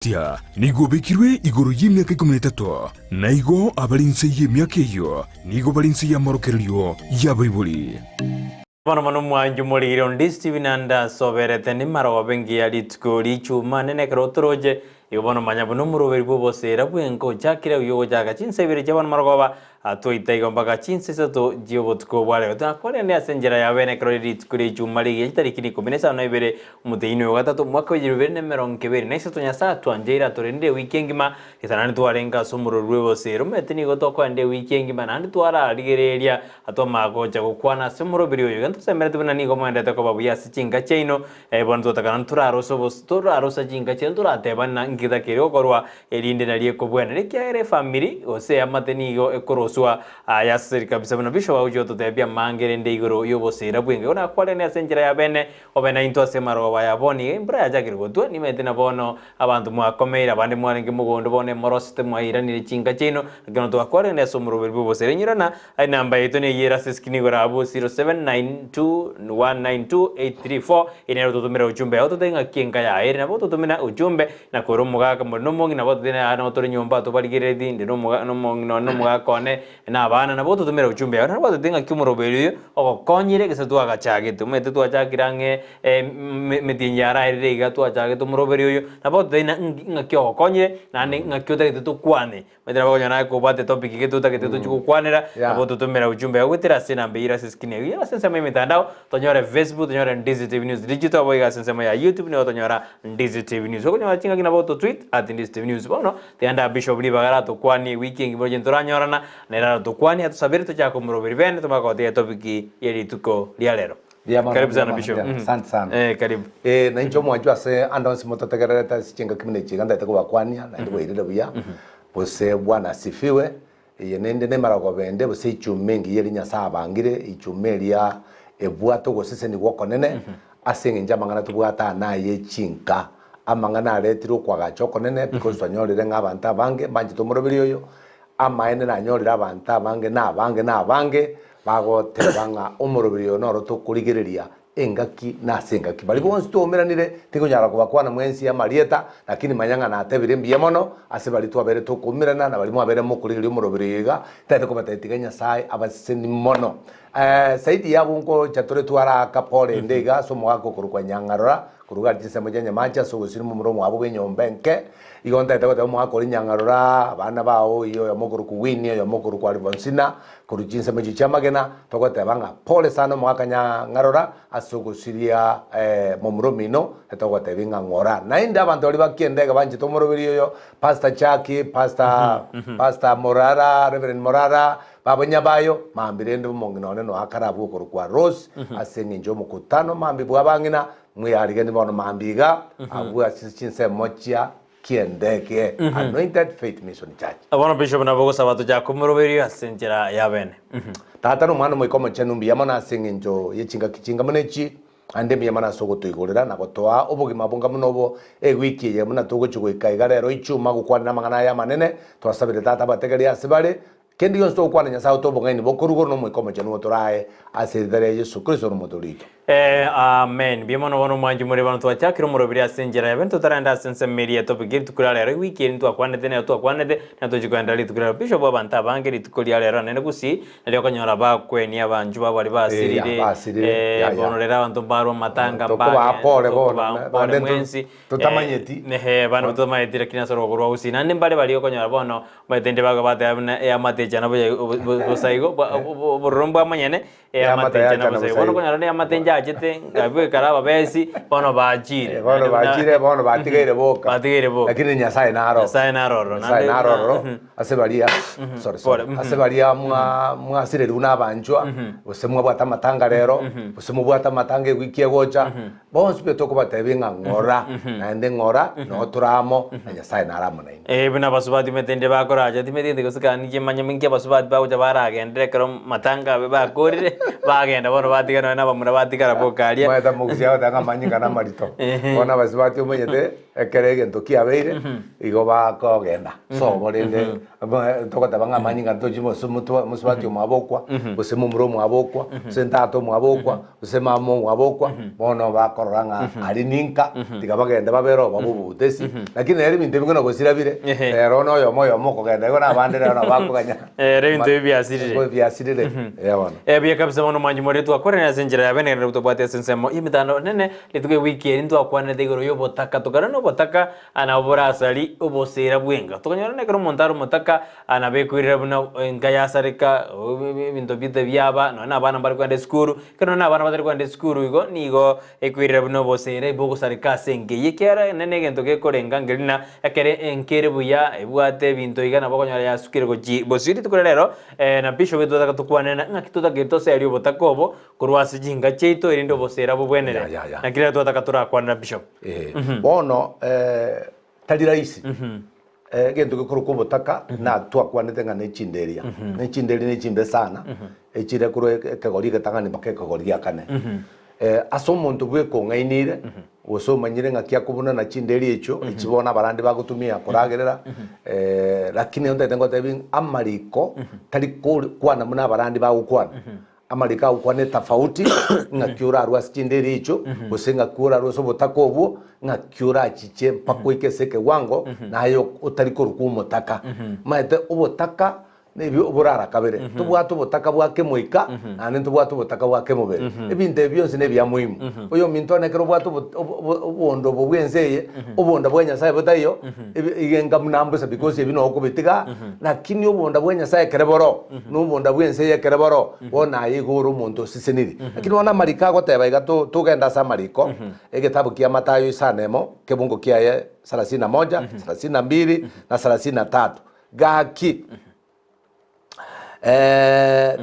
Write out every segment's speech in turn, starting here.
Tia nigo obekirwe igoro y'emiaka ikomi na etato, na igo abare inse y'emiaka eyio nigo bare inse y'amorokererio y'abaibori. Bono mono mwanchu morigire onde Stephen andasoberete nimarogoba engiya rituko richuma nene ekero otoroche igo bono manya buna omoroberi bw'oboseera bwenka ochakire oyio ogochaka chinsa ibere chia bono marogoba Twaita igo mpaka chinsa isato chi'obotuko bwa rero. Tinakwarende ase enchera ya bene ekero rituko ri'echuma rigiya chitariki ikomi na isano na ibere, omotienyi oyo ogatato, omwaka w'echielfu ibere na emerongo ebere na isato. Nyasae atwancheire atorendire ewiki engima, gesa naende twarenge ase omorero bw'eboseera. Omanyete nigo tokoenda ewiki engima naende twararigereria twamanya gocha gokwana ase omoroberi oyo. Iga ntosemereti buna nigo moendete koba buya ase chinka chiaino. Bono totaka naende torarose obos torarosa chinka chiaino toratebane na nki getakeire gokorwa Erinde nario ekobwenera, ekiagera efamiri gose eamate nigo ekoroswa yaseseri kabisa buna Bishop agochia gototebia amange rende igoro y'oboseera bw'enka. Igo nakwarene ase enchera ya bene, obe naintwe ase amarogoba aya bono iga embura yachakire gotwa, nimanyete na bono abanto mwakomeire, abande mwarenge mogondo bono emorosete mwairanire chinka chiaino, lakini bono twakwarene ase omoroberi bw'oboseera. Inyora na enamba yaito neyio ere ase eskrini igoro abwo 0792192834 eye nero ototomera ujumbe yao totebe ng'aki enka yaye ere nabo ototomera ujumbe Na korwa omogaka more nomong'ina nabo totine aa nabo tore nyomba tobarigerereti, inde nomoga nomong'ina one nomogaka one, na abana, nabo ototomera ujumbe yao. Nabo gwatotebia ng'aki omoroberi oyo ogokonyire gese twagachagete. Omanyete twachakire ang'e eme emetienyi yaraerire iga twachagete omoroberi oyo, nabo ototebia ng'a ng'aki ogokonyire, naende ng'aki otagete tokwane. Omanyete nabo okonyora naye kobwate etopic gete otagete tochie gokwanera, Yeah. nabo ototomera ujumbe yao goetera ase enamba eyio ere ase eskrini eyio. Ase ensemo ya emetandao, tonyore Facebook, tonyore Ndizi TV News Digital, boigo ase ensemo ya YouTube nigo tonyora Ndizi TV News. Okonyora chingaki nabo oto tweet at Ndizi TV News. Bono, tiga nda Bishop ribaga aratokwanie ewiki engima roche ntoranyorana, nere aratokwanie atosabere tochake omoroberi bene tomanye gotiga etopic ye rituko ria rero. Mbuya mono, Karibu mbuya sana mono, Bishop. mbuya. Mhm. Asante sana. Eh, karibu. Eh, na inche omwanchwa ase ande onsi mototegererete ase chingaki buna echi iga ntagete kobakwania naende bwairire buya, gose Bwana asifiwe, eye nende nemarogoba ende gose echuma engiya eria Nyasae abangire, echuma eria ebwate ogosesenigwa okonene, ase eng'encho amang'ana tobwate aa naye chinka, amang'ana aretire okoagacha okonene because twanyorire ng'a abanto abange mbanchete omoroberi oyo, amaene nanyorire abanto abange na abange na abange, Bagoteba ng'a omoroberi oyo noro tokorigereria engaki na ase engaki. Baria bonsi twaumeranire, tingonyara kobakwana mwensi amarieta, lakini manya ng'a natebire mbuya mono ase baria twabeire tokoumerana na baria mwabeire mokorigereria omoroberi oyo iga, ntagete kobatebia tiga Nyasae abasesenie mono. Zaidi y'abwo ngocha tore twaraaka pore ende iga ase omogaka okorokwa Nyang'arora, Korwa gati chinsemo chia nyamache ase ogosira momura omwabo bw'enyomba enke, igo ntaete goteba omogaka oria Nyang'arora, abana bao, oyio oyomo okorokwa Winnie, oyomo okorokwa Alfonsina, korwa chinsemo echio chi'amagena, togoteba ng'a pole sana omogaka Nyang'arora ase ogosiria momura omino, etogotebia ng'a ng'ora. Naende abanto baria bakiendege banchete omoroberi oyo, Pastor Jackie, Pastor, Pastor Morara, Reverend Morara, babo Nyabayo, mambia rende omong'ina one noe akare abwo okorokwa Rose, ase eng'encho y'omokutano mambia bw'abang'ina, Mweyariganie bono mambia iga, abwo ase chinsemo chia kiendege, Anointed Faith Mission Church. Bono Bishop nabo ogosaba tochake omoroberio ase enchera ya bene. Tata na Omwana Omoika Omochenu mbuya mono ase eng'encho ye chingaki chinga buna echi, naende mbuya mono ase ogotoigorera na gotoa obogima bonga buna obo ewiki eye buna togochia goika iga rero ichuma gokwanera amang'ana aya amanene. Twasabire Tata abategerie ase bare, Kende gionsi togokwana Nyasae otoe obong'aini bokorwa igoro na Omoika Omochenu otorae ase erieta ria Yeso Kristo ore Omotoori oito. Amen. Mbuya mono bono omwanchi more bono twachakire omoroberi ase enchera yabe ntotarenda ase ensemo eria etopic ye rituko ria rero ewiki eri ntwakwanete nero twakwanete na tochi koenderera rituko ria rero Bishop abanto abange rituko ria rero nene gusii nario okonyora bakwenia abanchwa babo baria basirire Eh, basirire. Ya, ya. bono rero abanto mbarwa amatanga Tokobaa pole bono, tokobaa pole bande nto- mwensi totamanyeti. Eh, bande totamanyeti lakini ase orogoro rwa gusii naende mbare baria okonyora bono Omanyete inde bago bateba buna eamate echana bosa igo, obororo mbwamonyene, eamate echana bosa igo. Bono okonyora na eamate nchachete, nkabekara ababesi, bono bachire. Bono bachire, bono batigaire boka. Batigaire boka. Lakini Nyasaye naro. Nyasaye naroro. Nyasaye naroro, ase baria, sorry, sorry, ase baria mwa mwasirerigwe na abanchwa, gose mwabwate amatanga rero, gose mobwate amatanga ewiki egocha, Bonsi pi tokobatebia ng'a ng'ora, naende ng'ora, noo tore amo, na Nyasae nare amo nainwe. Ee, buna abasubati omanyete inde bakoracha, timanyeti gose kare ninki manye inki abasubati bagocha baragendere ekero matanga abe bakorire. Bagenda bono batiga nonya na abamura batigara boka aria. Omanyete omogusia agoteba ng'a amanyinga na amarito. Bono abasubati omanyete ekero egento kiabeire, igo bakogenda sobo rende togoteba ng'a amanyinga ntochi gose mosubati omwabo okwa, gose momura omwabo okwa, gose tata omwabo okwa, gose mama omwabo okwa, bono bakorora ng'a aria ninka, tiga bagende babere oo babe obobutesi, lakini nere ebinto ebi buna gosira bire, rero noyomo oyomo okogenda igo na abande rero nabo bakoganya. Ere ebinto ebi biasirire. Biasirire, eh bono. Buya kabisa bono mwanchi more twakwanire ase enchera ya bene naende tobwate ase ensemo y'emetandao nene rituko ewiki eri ntwakwanerete igoro y'obotaka tokare nobotaka nabo borasari obosera bw'enka tokanyora na ekero omonto are omotaka nabo ekoirera buna enka yasareka ebinto bite biaba nonya na abana mbare kogenda esukuru ekero nonya na abana batari kogenda esukuru igo nigo Ekoirera buna oboseera bogosareka ase enka eyio, ekiagera ere negento gekorenga nkeri na ekere enka ere buya ebwate ebinto iga nabo okonyora yasukire gochia bosio. Rituko ria rero na Bishop etwataka tokwane na ng'aki totagete toserie obotaka obo korwa ase chinka chiaito erinde oboseera bobwenere. Ya, ya, ya. Naki rero twataka torakwane na Bishop. Eh, bono tari rahisi egento gekorokwa obotaka na twakwanete ng'a ne chinderia ne chinderia ne chimbe sana echire korwa ekegori egetang'ani mpaka ekegori gia kane. Ase omonto bwekong'ainire gose omanyire ng'aki akobuna na chinderia echio echi bono abarandi bagotumia koragerera lakini ntagete ngotebi ng'a amariko tari kwana buna abarandi bagokwana. Amariko agokwana etafauti, ng'aki orarwe ase chinderia echio, gose ng'aki orarwe ase obotaka obwo, ng'aki orachiche mpaka oike ase ekewango, naye otari korokwa omotaka. Omanyete obotaka nebi oborara kabere, tobwate obotaka bwa kemoika, naende ntobwate obotaka bwa kemobere. Ebinto ebi bionsi nebia muhimu. Oyominto one ekero obwate obo- obo- obo- obondo obo bwa ense eye, obonda bwa Nyasaye botaiyo, ebi- iga enga buna mbosa because ebi noo okobitiga, Lakini obonda bwa Nyasae ekere boroo, na obonda bw'ense eye ekere boroo, bono aye igo ore omonto oseseniri. Lakini bono amariko agoteba iga to togende ase amariko, egetabu kia Mathayo isano emo, kebungo kiaye sarasini na moja, sarasini na mbili, na sarasini na tatu. Gaki,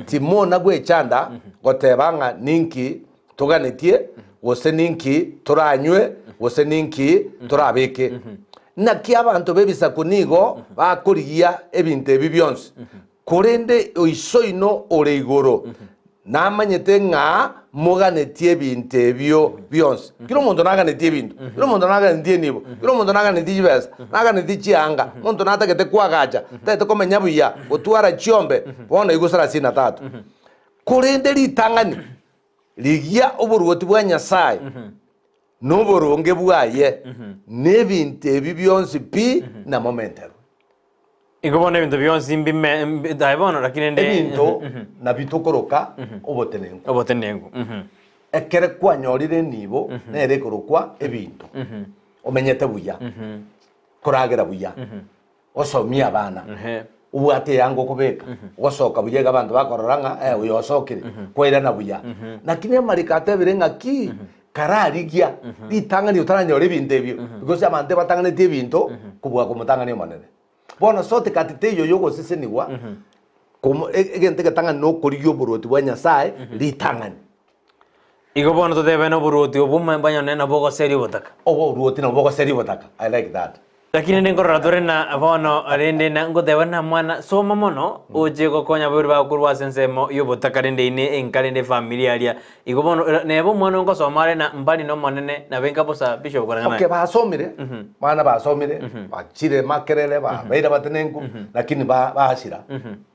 timona gwechanda goteba ng'a ninki toganetie, gose ninki toranywe, gose ninki torabeke. Naki abanto b'ebisaku nigo bakorigia ebinto ebi bionsi, korende Iso oino ore igoro namanyete ng'a moganetie ebinto ebio bionsi. Kera omonto naganetie ebinto, kera omonto naganetie enibo, kera omonto naganetie chibesa, naganetie chianga, omonto natagete koagacha, tagete komenya buya, gotwara chiombe, bono igo sarasini na tatu. Korende ritang'ani, rigia oboruoti bwa Nyasae na oboronge bwaye, na ebinto ebi bionsi pi namomenterwe. Igo bono ebinto bionsi mbime mbi- aye bono lakini rende Ebinto nabio tokoroka obotenenku. Obotenenku. Mhm. Ekere kwanyorire enibo nere ekorokwa ebinto. Omenyete buya, koragera buya, Osomie abana, obwate eyanga okobeka, ogosoka buya iga abanto bakorora ng'a eh, oyo osokire, kwairana buya. Lakini amariko atebire ng'a ki kararigia ritang'ani otaranyora ebinto ebio, because abanto ebatang'anetie ebinto kobua komotang'ania Omonene. Bono shortcut teiyo yogosesenigwa, komo egento egetang'ani nokorigia oboruoti bwa Nyasaye ritang'ani. Igo bono totebe noboruoti obwo banyone nabwo ogoseria obotaka. Oboruoti nabwo bogoseria obotaka, I like that. Lakini rende nkorora tore na bono rende na ngoteba na mwana soma mono oche gokonya abaibori bago korwa ase ensemo y'obotaka rende ine enka rende efamiri aria. Igo bono neba omwana oyo ngosoma are na mbani na omonene nabe nka bosa bishop koreng'ana Okay basomire, bana basomire, bachire makerere, babeire abatenenku, lakini ba basira.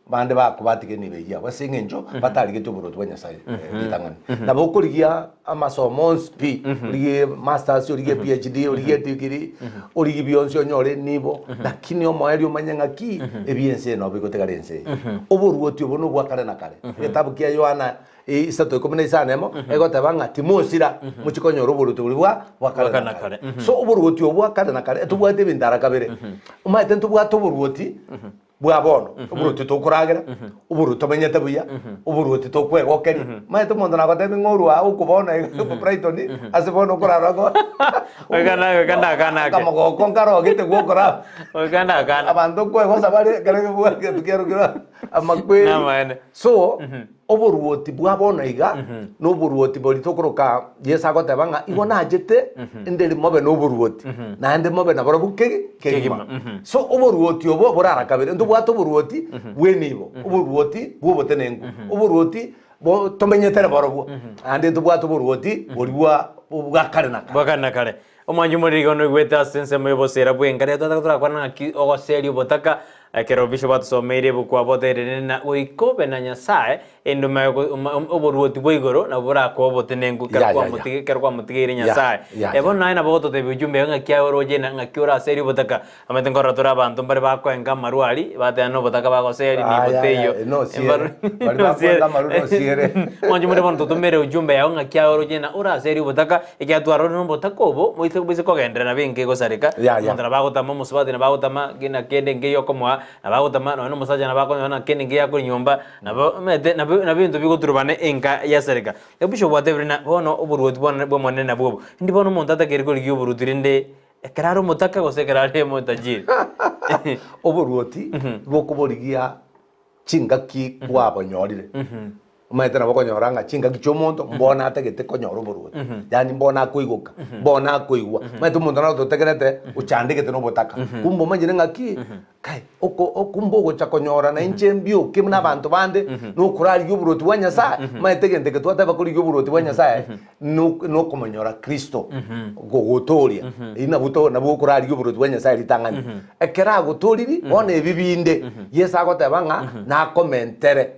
Bande bakobatiga enibo eyio abo ase eng'encho batarigetie oboruoti bwa Nyasae ritang'ani. Nabo okorigia amasomo onsi pi, origie masters, origie PhD, origie degree, origie bionsi onyore enibo, lakini omoerio omanye ng'aki ebi'ense eye nabo bigotigara ense eye. Oboruoti obo nobwa kare na kare. Egetabu kia Yohana isato ikomi na isano emo, egoteba ng'a timosira mochie konyora oboruoti boria bwa bwa kare na kare. So oboruoti obo bwa kare na kare etobwate ebinto ara kabere. Omanyete ntobwate oboruoti. Bwa bono, oboruoti tokoragera, oboruoti tomenyete buya, oboruoti tokwegokeria. Omanyete omonto nagotebia ng'a orwa aa okwo bono iga Brighton, ase bono okorara go Goika na- goika ndakanake. akamogoko nkarogete gwokora Goika ndakana. abanto nkwegosa bare ekero egento kiarokire amakweri. Namaene. So, Oboruoti bwa bono iga noboruoti boria tokoroka Yeso agoteba ng'a igo nachete nderi mobe noboruoti naende mobe nabarobwo kegi kegima. So oboruoti obo borara kabere ntobwate oboruoti bw'enibo, oboruoti bw'obotenenku, oboruoti. Bo tomenyete na barobwo, naende ntobwate oboruoti boria bwa bwa kare na kare. Bwa kare na kare. Omwanchi omoriri igo noigwete ase ensemo y'oboseera bw'enka riria twataka torakwane ng'aki ogoseria obotaka, ekero bishop atosomeire ebuku abwo otegerere na goika obe na Nyasae, enduma yogo oma oboruoti bwa igoro nabwo borakoe obotenenku ekero Ya, ya, ya. kwamotige ekero kwamotigeire Ya, Nyasae. ya, Eh, ya. bono naye nabo ogototebia ujumbe iga ng'aki aye oroche na ng'aki oraserie obotaka, Omanyete nkorora tore abanto mbare bakoenga amarwa aria, bateba nobotaka bagoseria nigo Aya, teiyo. aya, nosiere. Baria bakoenga amarwa nosiere. Mwanche more bono totomere ujumbe yao ng'aki aye oroche na oraserie obotaka, ekiagera twarorire na obotaka obo, moise moise kogenderera nabo enka egosareka, Ya, ya. omonto nabo agotama, omosubati nabo agotama, kina kende nkeiyo okomoa, nabo agotama, nonya na omosacha nabo akonyora na kende nkeiyo akore nyomba, nabo omanyete nabo nabo ebinto bigoturubana enka yasareka. Bishop gwatebire ng'a bono oboruoti bwane bw'Omonene nabwo obo, indi bono omonto atakeire korigia oboruoti rende Ekero are omotaka gose ekero are omotajiri. Oboruoti bokoborigia chingaki kwabonyorire. Omanyete nabo okonyora ng'a chingaki chia omonto mbono atagete konyora oboruoti, yaani mbono akoigoka, mbono akoigwa. Omanyete omonto naro ototegerete ochandegete na obotaka, kumbe omanyire ng'aki kai oko okumbe ogocha konyora na inche mbioke buna abanto bande, nokorarigia oboruoti bwa Nyasaye. Omanyete egento eke twateba korigia oboruoti bwa Nyasaye, no- nokomonyora Kristo, gogotooria. Eyio nabwo to nabwo okorarigia oboruoti bwa Nyasaye ritang'ani. Ekero agotooriri, bono ebi binde, Yeso agoteba ng'a nakomentere.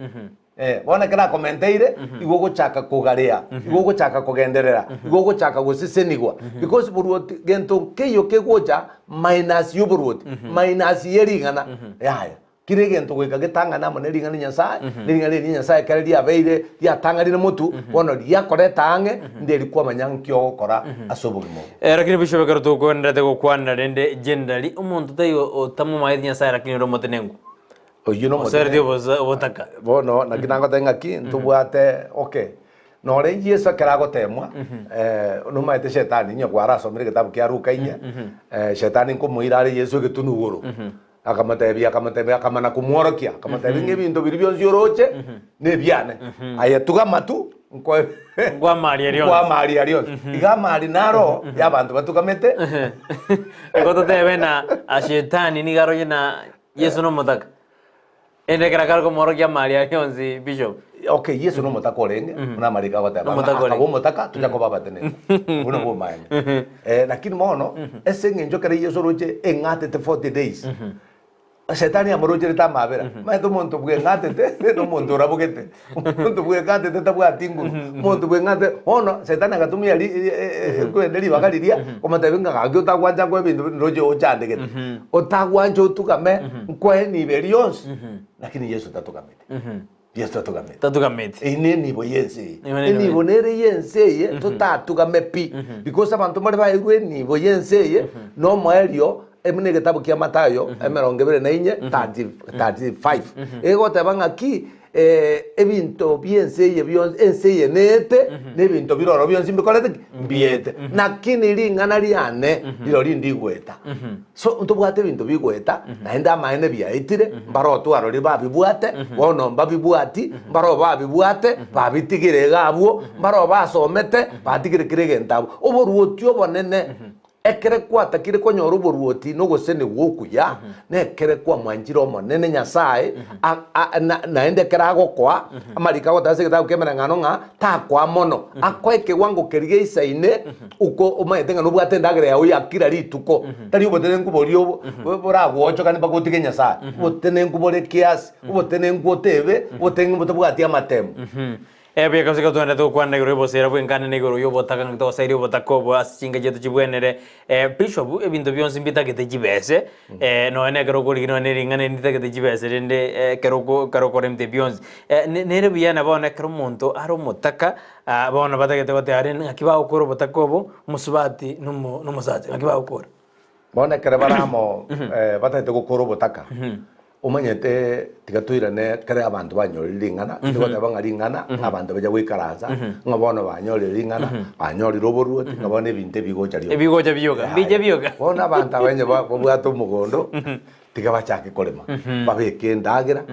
Eh, bono ekero akomenteire, igo ogochaka kogarea, igo ogochaka kogenderera, igo ogochaka gosesenigwa. Because boruoti gento nkeiyo kegocha minus ya oboruoti, minus ye ring'ana, yaya. Kera egento goika getang'ane amo ne ring'ana ria Nyasae, ne ring'ana eria ria Nyasae ekero riabeire riatang'anire motwe, bono riakoreta ang'e, nderi kwamanya nki ogokora ase obogima obo. Eh, lakini bishop ekero tokoenderete gokwanera rende generally, omonto taiyo otamomaeti Nyasae lakini ore omotenenku. Oyio Osereti nomotenenku. obosa obotaka. Bono naki nagoteba ng'aki ntobwate okay, nore Yeso ekero agotemwa, nomaete shetani onye kwarasomire egetabu kia Luka inye, shetani nkomoira are Yeso egetunu igoro. Akamotebia, akamotebia, akamana komworokia, akamotebia ng'a ebinto biria bionsi oroche nebiane. Aye tuga amatu nkoe Nkoe amari aria onsi. nkoe amari aria onsi. Iga amari naro ya abanto batugamete. Igo totebe na shetani nigo aroche na Yeso nomotaka. Ende ekero akare komworokia amari aria onsi bishop. Okay, Yeso nomotaka orenge, buna amariko agoteba, ng'a Nomotaka orenge. akaba omotaka tonya koba abatenenku. Obwo nabwo obomaene. Eh, lakini bono, ase eng'encho ekero Yeso oroche eng'atete 40 days, Shetani amorocherete amabera. Omanyete omonto bweng'atete, na omonto orabogete. Omonto bweng'atete tabwati nguru. Omonto bweng'atete, bono Shetani agatumia ri- ri- eh, kwende ribaga riria, komotebia ng'a gaki otagwancha nkoe ebinto nroche ochandegete. Otagwancha otugame, nkoe enibo eria yonsi, lakini Yeso tatugamete. Yeso tatugamete. Tatugameti. Eyio ne enibo y'ense eye. Eyio ne enibo Enibo nere y'ense eye totatugame pi. Because abanto mbare baeirwe enibo y'ense eye, na omoerio buna egetabu kia Mathayo emerongo ebere na inye 30 35 egoteba ng'aki ebinto bi'ense eye bionsi ense eye neete, na ebinto bire ororo bionsi mbikorete ki? Mbiete. Lakini ring'ana riane rirorio ndigoeta. So ntobwate ebinto bigoeta, naende amaene biaetire, mbare otwarorire babibwate, bono mbabibwati, mbare babibwate, babitigire iga abwo, mbare basomete, batigire kera egento abwo. Oboruoti obonene, ekere gwatakire konyora oboruoti na ogosenigwa okuya, nekere kwamwanchire Omonene Nyasae, a- a- na- naende ekere agokoa, amariko agoteba ase egetabu ki'emereng'ano ng'a takoa mono, akoe ekewango keria geisaine, Uko omanyete ng'a nobwate endagera yao ya kira rituko, tari obotenenku boria obo boragwochokane mpaka otige Nyasae. Obotenenku bore kiasi, obotenenku otebe, obotenenku botabwati amatemo. Ebuya kabisa ekero togenda togokwana igoro y'oboseera bw'enkana na igoro y'obotaka ng'aki togoseria obotaka obo ase chinka chiaito chibwenere. Bishop, ebinto bionsi mbitagete chibese, nonya na ekero okorigia nonya na ering'ana eri nditagete chibese rende ekero oko ekero okora ebinto ebi bionsi. Nere buya na bono ekero omonto are omotaka Aa, bono batagete goteba rende ng'aki bagokora obotaka obo, omosubati na omo- na omosacha, ng'aki bagokora? Bono ekero bare amo eh, batagete gokora obotaka, omanyete tiga toirane ekere abanto banyorire ring'ana, ndigoteba ng'a ring'ana ng'a abanto bacha goikaransa, ng'a bono banyorire ring'ana, banyorire oboruoti, ng'a bono ebinto ebigocha rioka. Ebigocha bioka, mbiche bioka. Bono abanto aba onye ba- babwate omogondo, tiga bachake korema, babeke endagera.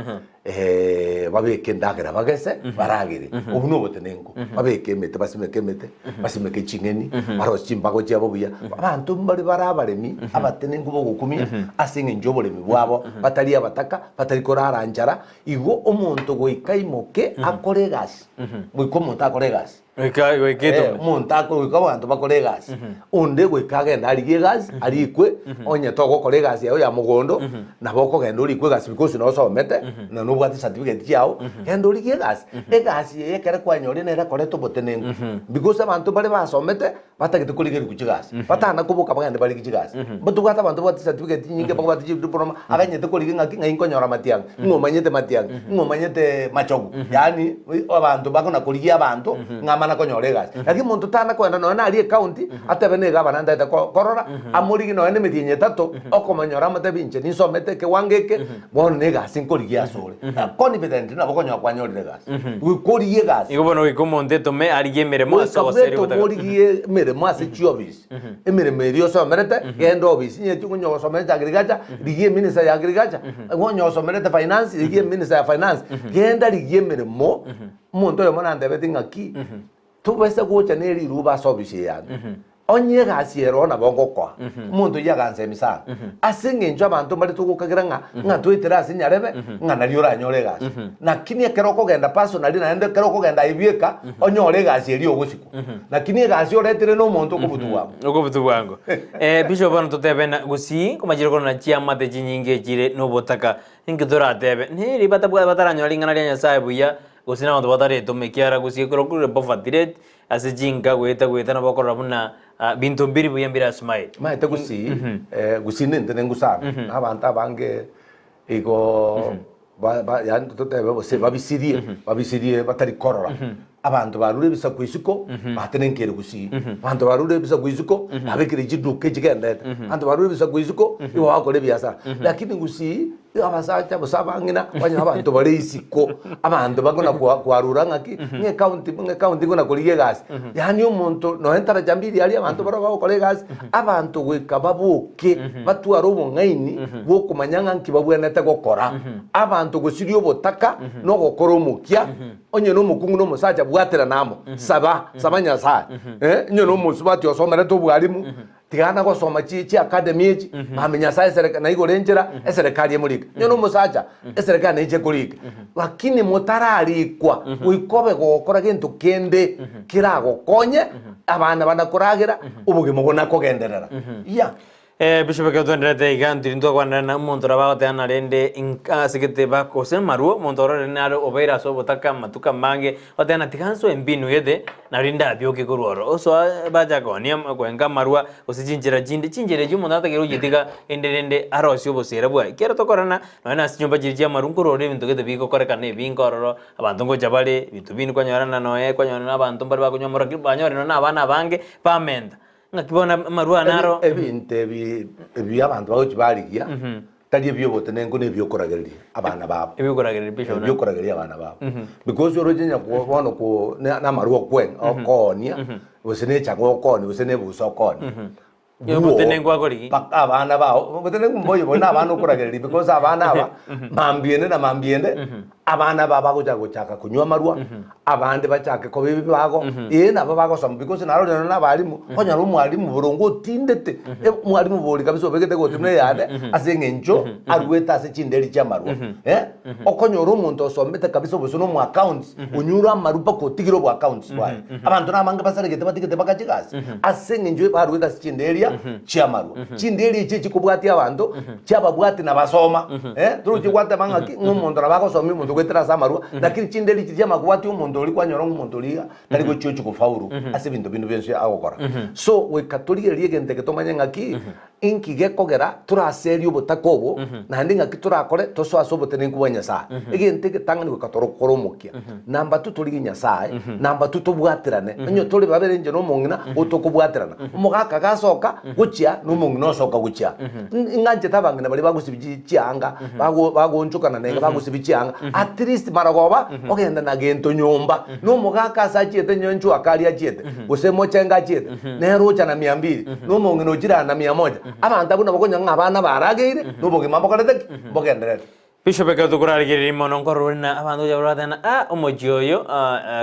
Babeke endagera bagese, baragere. Obwo nobotenenku. Babeke emete, basimeke emete, basimeke ching'eni, barosie chimbago chiabo buya. Abanto mbare bare abaremi, abatenenku bogokumia, ase eng'encho y'oboremi bwabo, batari abataka, batari korara nchara. Igo omonto goika aimoke akore egasi, goika omonto akore egasi. Goika goika Eh, etome. omonto ako goika abanto bakore egasi onde goika agende arigie egasi arikwe onye togokora egasi yago ya mogondo nabo okogenda orikwe egasi because nosomete na nobwate certificate chiago genda origie egasi egasi eye ekere kwanyorire nere ekoreta obotenenku because abanto bare basomete batagete korigerigwa chigasi batana koboka bagende barigie chigasi mbotobwate abanto babwate certificate chinyinge babwate chidiploma aganyete korigia ng'aki ng'ai nkonyora matiang'i ng'a omanyete matiang'i ng'a omanyete machogu yaani abanto bakona korigia abanto ng'a amana konyora egasi lakini monto tana kogenda nonya naria ecounty atebe na egavana ntagete ko korora amorigie nonya na emetienyi etato okomonyora amotebi inche ninsomete ekewango eke bono na egasi nkorigia asore confident nabo okonyora kwanyorire egasi goika origie egasi. Igo bono goika omonto etome arigie emeremo ase Goika ogoseria bwetome obotaka. origie emeremo ase chiofisi. Emeremo eria osomerete, genda ofisi, onye onye osomerete agriculture, rigia eminister ya agriculture, onye osomerete finance, rigia eminister ya finance, genda rigia emeremo, omonto oyomo nantebeti ng'aki, tobasa gocha ne riruba ase ofisi eye yane, onye egasi ere oo nabo ngokoa, omonto oyio agansemi sana, ase eng'encho abanto mbare togokagera ng'a, ng'a toetere ase nyarebe, ng'a nario oranyore egasi. Lakini ekero okogenda personally naende ekero okogenda aye bieka, onyore egasi eria ogosikwa. Lakini egasi oretire nomonto okobutu bwango. Okobutu bwango. Eh, Bishop bono totebe na gusii komachire korora chiamate chinyinge echire nobotaka. Ninki toratebe? Neri batabwa bataranyora ring'ana ria Nyasaye buya gose nabanto bataretome ekiagera gusii ekero okorire poverty rate ase chinka goeta goeta nabo okorora buna ah, binto mbiri buya mbire ase smile. Maete gusii, eh, gusii nentenengu sana, na abanto abange igo Ba, ba, yaani totebe gose babisirie, babisirie batari korora. Abanto barure ebisaku isiko, batenenkeire gusii. Abanto barure ebisaku isiko, babekire chiduka echigendete. Abanto barure ebisaku isiko, igo bagokora ebiasara. Lakini gusii, abasacha gose abang'ina, onye abanto bare isiko, abanto bakona kwa kwarura ng'aki, ng'a ecounty, ng'a ecounty nkona korigia egasi. Yaani omonto nonya entaracha mbiri aria abanto barabwo bagokora egasi, abanto goika baboke, batware obong'aini bw'okomanya ng'a nki babwenerete gokora. Abanto gosiria obotaka na ogokora omokia, onye nomokungu na omosacha bwaterana amo, saba, saba Nyasae. Eh, onye nomosubati osomerete obwarimu, tigana gosoma chi chiacademy echi, mambia Nyasae esereka naigore enchera, eserekari emorike. Onye nomosacha, eserekari naiche ekorike. Lakini motararikwa, goika obe gokora gento kende keragokonye, abana banakoragera, obogima bonakogenderera. Yeah. Eh, Bishop ekero twenderete iga ntiri ntwakwanera na omonto oraba agoteba narende inka ase gete ba gose amarwa omonto orore nare obeire ase obotaka amatuko amange oteba na tiga nsoe embinu gete nari ndabioke korwa ororo osoa bachaka koonia kwenga amarwa gose chinchera chinde chinchera echio omonto atakeire gochitiga rende rende arosie obosera bwaye ekero tokorana nonye na ase chinyomba chiria chia amarwa nkorora ebinto gete bigokorekana ebinge ororo abanto ngocha bare ebinto binde kwanyorana noe kwanyorana na abanto mbare bakonywa amarwa lakini banyore nonye na abana abange bamenta. Ng'aki bono amarwa ane aro. Ebinto ebi ebi abanto bagochia barigia, tari ebi'obotenenku na ebi'okoragereria abana babo. Ebi'okoragereria bishop. Ebi'okoragereria abana babo. Because oroche onye bono ko na amarwa okwe okoonia, gose na echaga okoonia, gose na ebusa okoonia. Obotenenku akorigia. Mpaka abana bao, obotenenku mboyo bono na abana okoragereria because abana aba, mambia ende na mambia ende, Abana aba bagocha gochaka konywa amarwa, abande bachake koba ebibago, ee nabo bagosoma because narorire nonya na abalimu, okonyora omwalimu boronge otindete, e omwalimu bori kabisa obegete egoti buna eyane, ase eng'encho arwete ase chinderi chi'amarwa eh. Okonyora omonto osomete kabisa obosio na omo accounts, onyure amarwa mpaka otigire obo accounts bwaye. Abanto na abange basaregete batigete bagacha egasi, ase eng'encho barwete ase chinderia chi'amarwa. Chinderia echi echikobwatia abanto, chiababwati na basoma eh, torochi gwateba ng'aki ng'a omonto nabo agosomia omonto goetera ase amarwa, lakini chinderi chiria chiamakobwatia omonto oria kwanyora ng'a omonto oria iga tari gochia ochia gofaulu ase ebinto binde bionsi agokora. So goika torigererie egento eke tomanye ng'aki, inki gekogera toraserie obotaka obo, naende ng'aki torakore tosoe ase obotenenku bwa Nyasaye. Egento egetang'ani goika torokore omokia. Number two torigie Nyasaye, number two tobwaterane, onye tore babere inche na omong'ina, gotokobwaterana. Omogaka gasoka gochia na omong'ina osoka gochia. Ing'anchete abang'ina baria bagosibia chi chianga, bago bagoonchokana na iga bagosibia chianga, at least marogoba ogenda na gento nyomba, na omogaka ase achiete nyenchwa akari achiete, gose mochengo achiete, nere ocha na mia mbili, na omong'ina ochire aa na mia moja. Abanto abwo nabo okonyora ng'a abana barageire, na obogima mbokorete ki? Mbogendererete. Bishop ekero tokorarigereria mono nkorora ore na abanto gocha barateba ah omochie oyo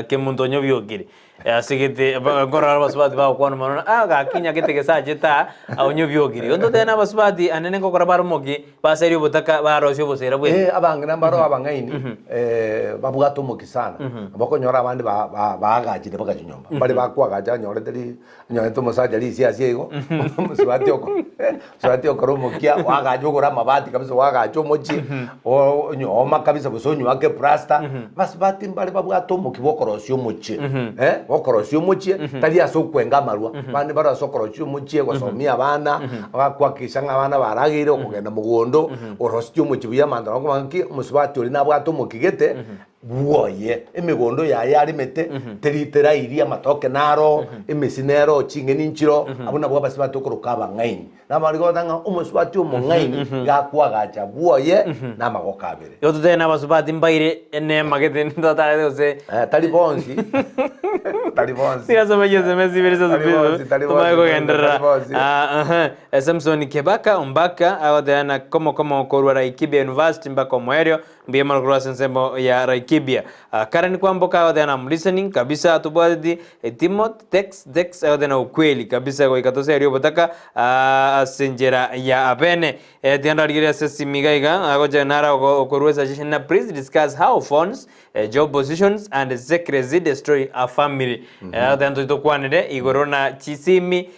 kemonto onye obiokire ase gete nkorora abasubati bagokwana mono ng'a ah gaki nyagete gesachete aa onye obiokire. Igo ntotebe na abasubati anene ngokora bare omokia baseria obotaka barosia obosera bw'ense. Eh, abang'ina mbaro abang'aini babwate omokia sana, nabo okonyora abande ba- ba- baagachire mpaka chinyomba, mbare bakoagacha anyorete ri onyorete omosacha risiasi igo, omosubati oko omosubati okora omokia oagacha ogora amabati kabisa oagacha omochie, o- onyooma kabisa gose onyoake eplasta, abasubati mbare babwate omokia bwa okorosia omochie eh, bwa okorosia omochie tari ase okwenga amarwa, abande mbare ase okorosia omochie, gosomia abana, bakohakikisha ng'a abana barageire, okogenda mogondo, orosirie omochie buya amanto nabo ng'a ki, omosubati oria nabwate omokia gete. Bwoye, emegondo yaye aremete, teri terairie amatoke naro, emesi nero, ching'eni nchiro, abwo nabwo abasubati okoroka abang'aini. Nabo goteba ng'a omosubati omong'aini iga akoagacha bwoye na amagoko abere. Igo totebe na abasubati mbaire eneema gete ntotarete gose Eh, tari bonsi, tari bonsi. Tigasoma chieseme chibere ase Tari bonsi, tari bonsi, tumanye kogenderera. tari bonsi. Ah, aha. Eh, Samson Kebaka Ombaka agoteba na komo komo korwa Laikipia University mpaka omoerio Mbuya mono korwa ase ensemo ya Laikipia. Karen Kwamboka agoteba na I'm listening kabisa tobwateti Timothy Tex Tex agoteba na ukweli kabisa goika toserie obotaka ase enchera ya abene. Tiga ndarigereria ase esimi iga iga agocha nara okorwa esuggestion na please discuss how phones, job positions and secrecy destroy a family. Agoteba ntoche tokwanere igoro na chisimi,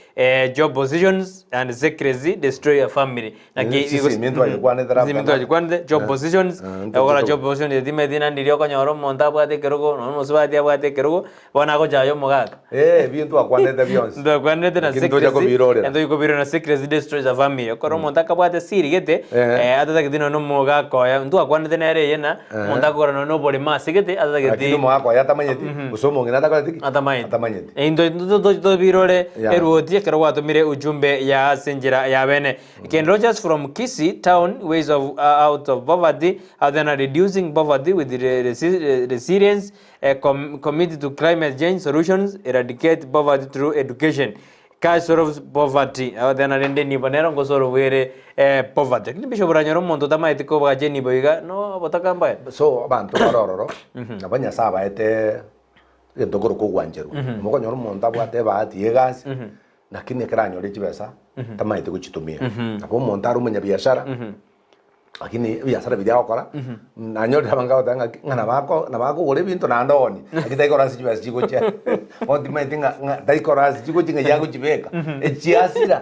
job positions and secrecy destroy a family. Naki Eh, chisemi ntwachikwanete labda Chisemi ntwachikwanete, job positions, Eh, ntoche ogokora to- job position etimeti naende riria okonyora omonto abwate ekerogo, nonya omosubati abwate ekerogo, bono agochaya omogaka. Eh, ebio ntwakwanete bionsi. Ntwakwanete na Lakini ntocha secrecy, kobirorera. ntochi kobirorera na secrecy destroys a family. Ekero omonto akabwate siri gete, Eh. eh, atatageti nonya na omogaka oye, ntwakwanete nere eye na, omonto akogora nonya na oboremo ase gete, Lakini atatageti omogaka oye atamanyeti, gose omong'ina atakoreti ki? Atamanyeti. Atamanyeti. Eh, into tobirore Yeah. eruoti ekero gwatomire ujumbe ya ase enchera ya bene. Ken Rogers from Kisii town ways of out of poverty other than reducing poverty with resilience commit to climate change solutions eradicate poverty through education cash solves poverty other than rende nibo nero ngosolve ere poverty lakini bishop oranyore omonto otamaeti kobacha enibo iga no obotaka mbaye. So abanto bare ororo nabo Nyasaye abaete egento korokwa ogwancherwa. Mokonyora omonto abwate ebahati ya egasi. Lakini ekero anyore chibesa, tamaete gochitumia. Nabo omonto are omonyabiashara, lakini ebiasara biria agokora, nanyorire abange bagoteba ng'aki, ng'a nabo nabo akogora ebinto naende oonie, lakini tari korora ase chibesa chigochia. Bono timanyeti ng'a ng'a tari korora ase chigochia ng'ai agochibeka, echiasira.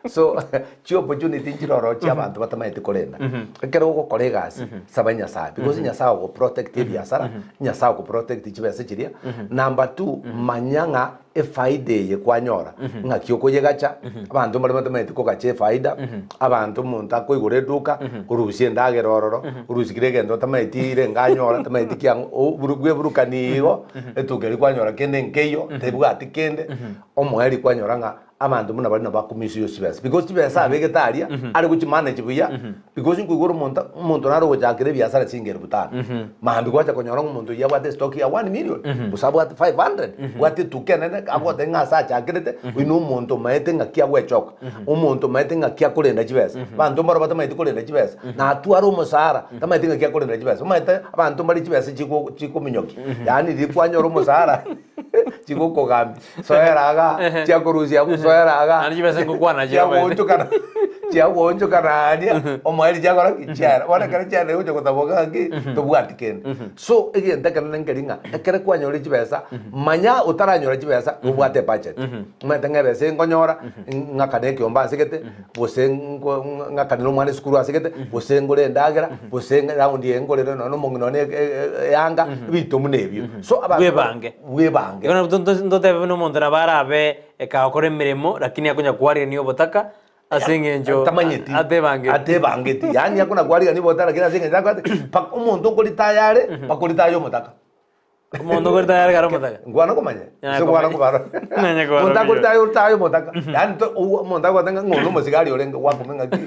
So, chiopportunity nchire ororo chia abanto batamaeti korenda. Ekero ogokora egasi, saba Nyasaye, because Nyasaye ogoprotect ebiasara, Nyasaye ogoprotect chibesa chiria. Number two, manya ng'a efaida eye kwanyora, ng'aki okoyegacha, abanto mbare batamanyeti kogacha efaida, abanto omonto akoigora eduka, orusie endagera ororo, orusie kera egento otamanyeti renge anyora, otamanyeti ki ang'o, oburu bweburukani igo, etuka eria kwanyora kende nkeiyo, tebwati kende, omoerio kwanyora ng'a abanto buna baria nabo bakomisuse chibesa, because chibesa abegete aria, are gochimanage buya, Because nkoigora omonto, omonto nare ogochakera ebiasara chiinga elfu tano, mambia gwacha konyora ng'a omonto oyio abwate estock ya one million, gose abwate 500, abwate etuka enene, agoteba ng'a ase achakerete, oyio na omonto omaete ng'aki agwechoka, omonto omaete ng'aki akorenda chibesa. Abanto mbaro batamaeti korenda chibesa, na atware omosara, tamaeti ng'aki akorenda chibesa. Omanyete abanto mbare chibesa chiko chikominyokia, yaani riria kwanyora omosara chigokogambia, soera igaa, chiakorusia abwo soera igaa, Naende chibesa ngokwana chiabaete. chiagoonchokana chiagoonchokana aria, omoerio chiakora ki? Chiaera. Bono ekero chiaera egocha gotaboka ng'aki, tobwati kende. So, egento ekenene nkeri ng'a, ekere kwanyorire chibesa, manya otaranyora chibesa, nobwate ebudget. Omanyete ng'a ebesa eye nkonyora, ng'akane ekeombe ase gete, gose nko ng'akanere omwana esukuru ase gete, gose ngore endagera, gose round eye ngorere nonye na omong'ina one eyanga, ebinto buna ebio. So abanto Bwebange. bwebange. Igo nabo ntotebe buna omonto nabo arabe ekagokora emeremo lakini akonya kwarigania obotaka ase eng'encho Atamanyeti. atebangeti. Atebangeti. Yaani akona kwarigania obotaka lakini ase eng'encho akwate mpaka omonto nkoritaya are, mpaka oritaya omotaka. Omonto nkoritaya are kare omotaka. Nkwana komanya? Nyanya Gose nkwana komanya. kobara? Nyanya kobara Omonto buya. akoritaya oritaya omotaka. Yaani to omonto agote ng'a ng'o nomosigari orenge gwakoma ng'aki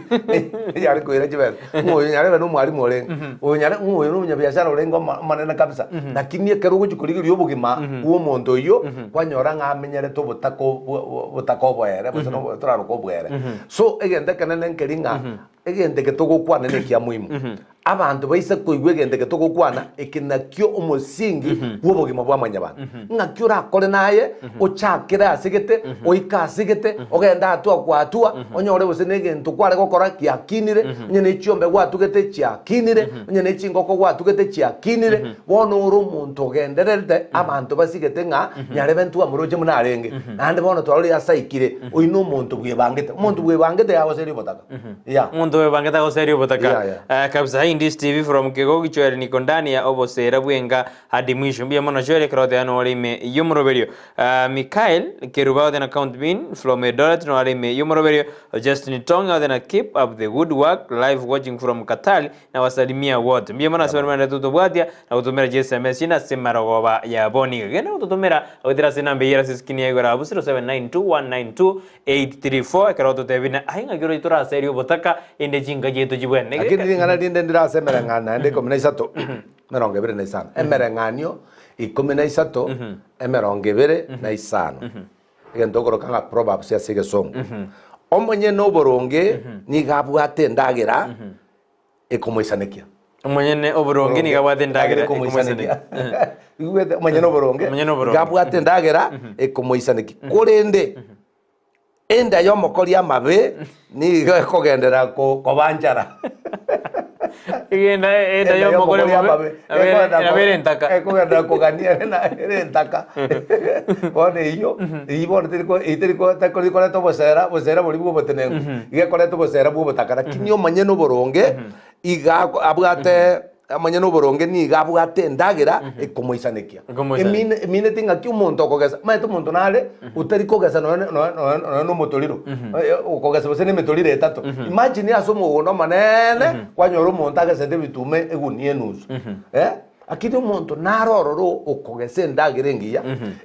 yare koira chibesa. Ng'o oyo nyarebe na omwalimu orenge, oyo nyare ng'o oyo na omonyabiashara orenge omo omonene kabisa. Lakini ekero ogochia korigereria obogima bwa omonto oyio, kwanyora ng'a amenyerete obotaka obwo obotaka oboere gose na toraroke obwere. So egento ekenene nkeri ng'a, egento eke togokwana na ekia muhimu. Abanto baise koigwa egento eke togokwana, eke nakio omosingi bw'obogima bwa mwanyabanto. Ng'aki orakore naye, ochakere ase gete, oike ase gete, ogende hatua kwa hatua, onyore gose negento kware gokora giakinire, onye ne chiombe gwatugete chiakinire, onye ne chingoko gwatugete chiakinire, bono ore omonto ogendererete abanto basigete ng'a nyarebe ntwamoroche buna arenge. Naende bono twarorire ase aikire, oyio nomonto bwebangete. Omonto bwebangete yagoseria obotaka. Yeah. Omonto oebangete agoseria obotaka. Yeah, yeah. Eh, kabisa hi Ndisi TV from Kegogi Chwere niko ndani ya obosera bwenga hadi mwisho. Mbuya mono Chwere ekero oteba nore ime y'omoroberio. Eh, Mikael Keruba oteba na count me from Eldoret nore ime y'omoroberio. Justin Tong oteba na keep up the good work live watching from Qatar na wasalimia wote. Mbuya mono ase baria baenderete gotobwatia na gototomera chi SMS chinde ase marogoba ya bono iga. Genda gototomera goetera ase enamba eyio ere ase eskrini ya igoro abwo 0792192834 ekero ototebia buna aye ng'aki oroche toraserie obotaka inde chinka chiaito chibwene. Lakini ring'ana rinde ndire ase emereng'anio naende ikomi na isato, emerongo ebere na isano. Emereng'anio ikomi na isato, emerongo ebere na isano. Egento okoroka ng'a Proverbs ase egesongo. Omonyene oboronge nigo abwate endagera ekomoisanekia. Omonyene oboronge nigo abwate endagera ekomoisanekia. Igwete omonyene oboronge Omonyene oboronge. nigo abwate endagera ekomoisanekia. Korende enda y'omokori amabe nigo ekogenderera ko- koba nchara. Egenda enda y'omokori omobe nabo ere entaka. Ekogenda kogania ere na ere entaka. Bono eyio, eyio bono teriko eyio teriko tekori koreta obosera, obosera boria bwa obotenenku, iga ekoreta obosera bwa obotaka. Lakini omonyene oboronge, iga ako abwate omonyene oboronge nigo abwate endagera ekomoisanekia. Ekomoisanekia. Emine emineti ng'aki omonto okogesa, omanyete omonto nare otari kogesa nonya nonya nonya nonya na omotoriro, okogesa gose na emetoriro etato. Imagine ase omogondo omoneene, kwanyora omonto agesete ebituma egunia enusu, eh, lakini omonto nare ororo okogesa endagera engiya,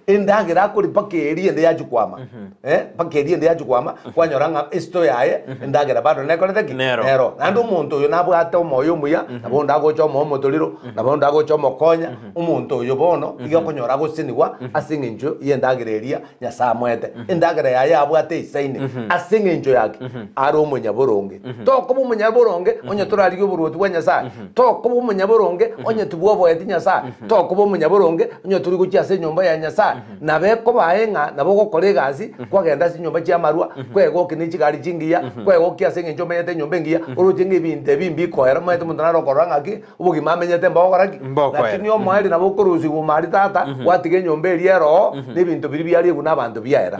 endagera akoria mpaka eria ende yachia kwama, eh, mpaka eria ende yachia kwama, kwanyora ng'a esito yaye endagera bado nekorete ki? Nero. Nero. Naende omonto oyo nabwate omoyo omuya, nabo onde agocha omoa omotoriro, nabo onde agocha omokonya, Omonto oyo bono iga okonyora agosesenigwa ase engencho y'endagera eria Nyasae amoete. Endagera yaye abwate eisaine ase engencho yake are omonyaboronge. Tokoba omonyaboronge onye torarigie oboruoti bwa Nyasae. Tokoba omonyaboronge onye tibwoboeti Nyasae. Tokoba omonyaboronge onye tori gochia ase enyomba ya Nyasae. Nabo ekoba aye ng'a nabo ogokora egasi kwagenda ase chinyomba chi'amarwa, kwegokia ne chigari chingiya, kwegokia ase engencho omenyete enyomba engiya, oroche ng'a ebinto ebi mbikoera, omanyete omonto nare okorora ng'aki Obogima amenyete mbogokora ki? Mbokoera. Lakini omoerio nabo okorusigwa ime aria tata, gwatiga enyomba eria ere oo, na ebinto biria biariegwa nabanto biaera.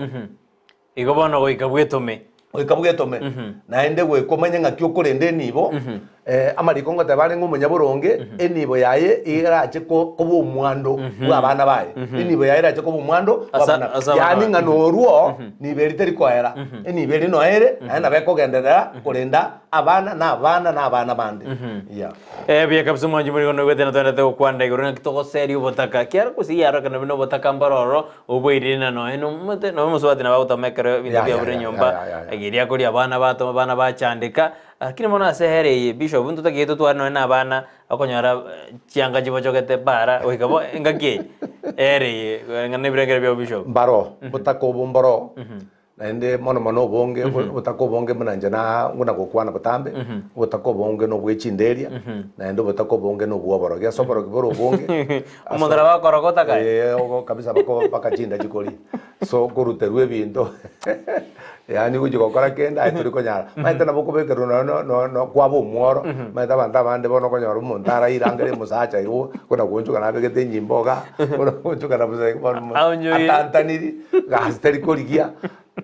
Igo bono goika bwetome. Goika bwetome. Naende goika omanye ng'aki okorenda enibo, amariko ngoteba are ng'a omonyaboronge, enibo yaye iga erache ko- koba omwando bw'abana baye. Enibo yaye erache koba omwando Asa- bw'abana. ase abana Yaani baye. ng'a norwo, nibo eri teri koera. Enibo eri noere, naende nabo ekogenderera korenda Abana na abana na abana bande. Yeah. Eh, buya kabisa omwanchi morigo noigwete na twenderete gokwana igoro ng'aki togoseria obotaka kiara gose yarokana buna obotaka mbororo oboirire na nonya nomote nonya omosubati nabo agotama ekero ebinto Yeah, bia yeah, bure yeah, nyomba yeah, yeah, yeah. egeria akoria abana batoma abana bachandeka lakini bono ase ehere eye bishop ntotagete totware nonya na abana okonyora eh, chianga chibochogete bara goika bo engaki eye ehere eye koreng'ana na ebirengero biao bishop Mbaro, botaka obo mboro, Naende mono mono obonge, obotaka obonge buna inche na buna gokwana botambe, obotaka obonge na obwe chinderia, naende obotaka obonge na obwoborogi. Ase oborogi bore obonge, Omonto nabo akoroka otakae. Eh, ogo kabisa bako mpaka chinda chikoria. So okoruterwa ebinto, yaani gochia gokora kende aye tori konyara. Omanyete nabo okobekerwa nonya no no no kwaba omworo, omanyete abanto abande bono okonyora omonto arairangere omosacha igo, buna goonchoka nabegete enyimbo igaa, buna goonchoka na bosa igo bono Aonchoire. atantaniri. Gasi tari korigia,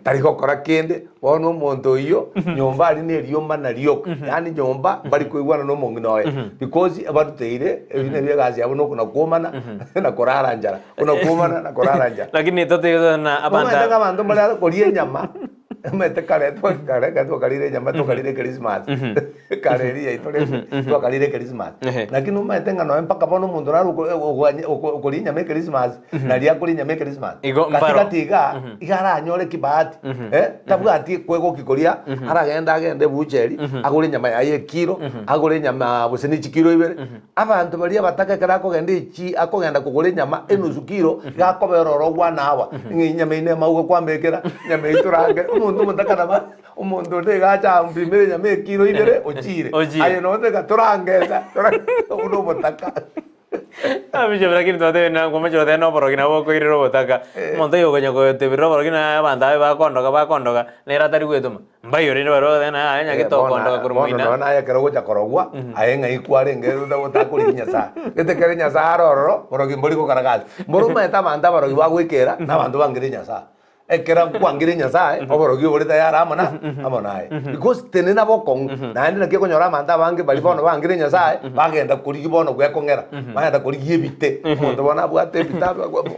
tari gokora kende, bono omonto oyio nyomba aria na eriomana rioka, yaani nyomba mbari koigwana na omong'ina oye, because abaruteire ebi nabio egasi yabo na okona kwomana na korara nchara, okona kwomana na korara nchara. Lakini totigete na abanto Omanyete ng'a abanto mbare are koria enyama, omanyete kare twa kare ekero twakarire enyama twakarire Christmas, kare eria yaito rende twakarire Christmas. Ehe. Lakini omanyete ng'a nonya mpaka bono omonto nare oko ogwanye oko okoria enyama ya Christmas, naria akoria enyama ya Christmas. Igo mbaro. Gati gati iga, iga aranyore kibahati, eh, tabwati kwegoki koria, aragende agende ebucheri, agore enyama yaye ekilo, agore enyama gose ne chikilo ibere. Abanto baria abataka ekero akogenda echi akogenda kogora enyama enusu kilo, iga akobera oro one hour, ng'a enyama eye nemauga kwambekera, enyama eye torange, omonto. Omonto omotaka nabo omonto onde iga acha ampimere enyama ekiro ibere ochire. Ochire. Aye nonya iga torangenda buna omotaka. Bishop lakini twatebire na kwamache goteba na oborogi nabo bokoirera obotaka. Omonto oyo okonya goteberera oborogi na abanto abe bakondoka bakondoka nere atari gwetoma. Mbayo rende baria bagoteba ng'a aye nyagete okondoka korwa Bono moina. nonya naye ekero ogocha korogwa, aye ng'ai kwarenge otakorigia Nyasaye. Gete kere Nyasaye are ororo, borogi mbori gokora gasi. Mboro omanyete abanto abarogi bagoikera, na abanto bangire Nyasaye. Ekero kwangire Nyasaye, oborogi obore tayari amo na amo naye. Because tenena bokong'u, naende naki okonyora abanto abange baria bono bangire Nyasaye, bagenda korigia bono gwekong'era, bagenda korigia ebite. Omonto bono abwate ebite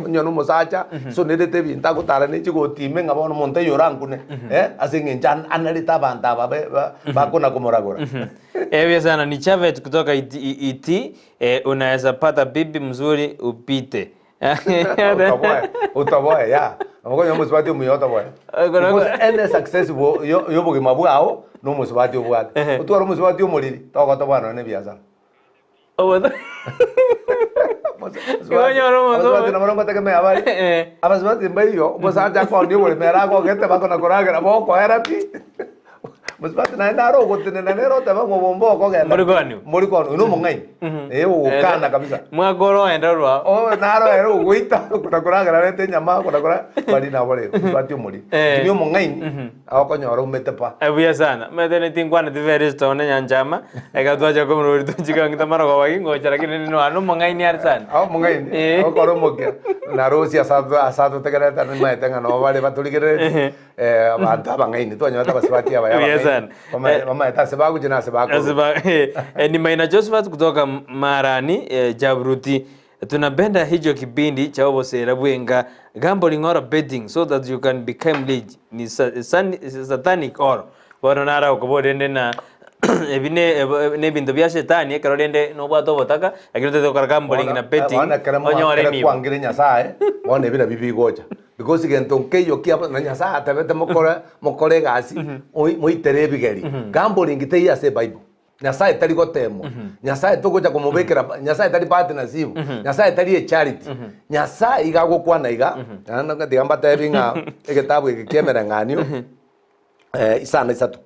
onye na omosacha, asonerete ebinto agotara ne chigoti ime ng'a bono omonto oyo orankune, eh, ase eng'encho an- anarete abanto aba be ba bakona komoragora. Ebi sana ni Chavet kutoka iti, iti eh, unaweza pata bibi mzuri upite Otoboe, otoboe ya. Okonya omosubati omuya otoboe. Because any success bo yo yobogima bwao na omosubati obwate. Otware omosubati omoriri, togotoboa nonya na ebiasara. Okonyora omonto Abasubati nabo ngotegemea bare. Abasubati mbaiyo, omosacha akonia oboremo ere agogete bakona koragera bokoera pi. Mosubati naende are ogotenena nere oteba ng'a obo mbokogenda. Mbori kwanigwa. Mbori kwanigwa, oyo nomong'aini. Eh, ogokana kabisa. Mwaka ore oende orwao. Oh, naro ere ogoita kona koragera arete enyama kona kora bari nabo rero mosubati omoriri. Eh. Lakini omong'aini agokonyora oumete pa. Eh, buya sana. Omanyete ne tinkwaneti Feresto one Nyanchama, eka twacha komorori tochika ng'ita marogoba ki ngocha lakini nonya nomong'aini are sana. Aho omong'aini, Eh. ogokora omokia, narosie ase ase atotegererete nimaete ng'a nabo bare batorigerereti. Eh, abanto abang'aini twanyorete abasubati abaya Buya abang'aini sana. bamae- Eh. bamaete ase bagochia na ase bakorwa. Ase ba- eh, eh, ni Maina Josephat kutoka Marani eh, Jabruti tunapenda hicho kipindi cha obosera bwenga gambling or betting so that you can become rich ni sa, san, satanic or bono nara okoboria rende na ebi ne ebo- nebinto bia shetani ekero rende nobwate obotaka lakini otete gokora gambling na betting Bono ekero mwa- onyore ekero enibo kwangire Nyasaye, bono ebi nabio bigocha. Because gento nkeiyo kia na Nyasaye atebete mokore mokore egasi moi moitere ebigeri. Gambling teiyo ase ebible. Nyasaye tari gotemwa. Nyasaye togocha komobekera ba Nyasaye tari bahati nasibu. Nyasaye tari echarity. Nyasaye iga agokwana iga, naende tiga mbatebi ng'a egetabu eke kia emereng'anio. eh, isano isato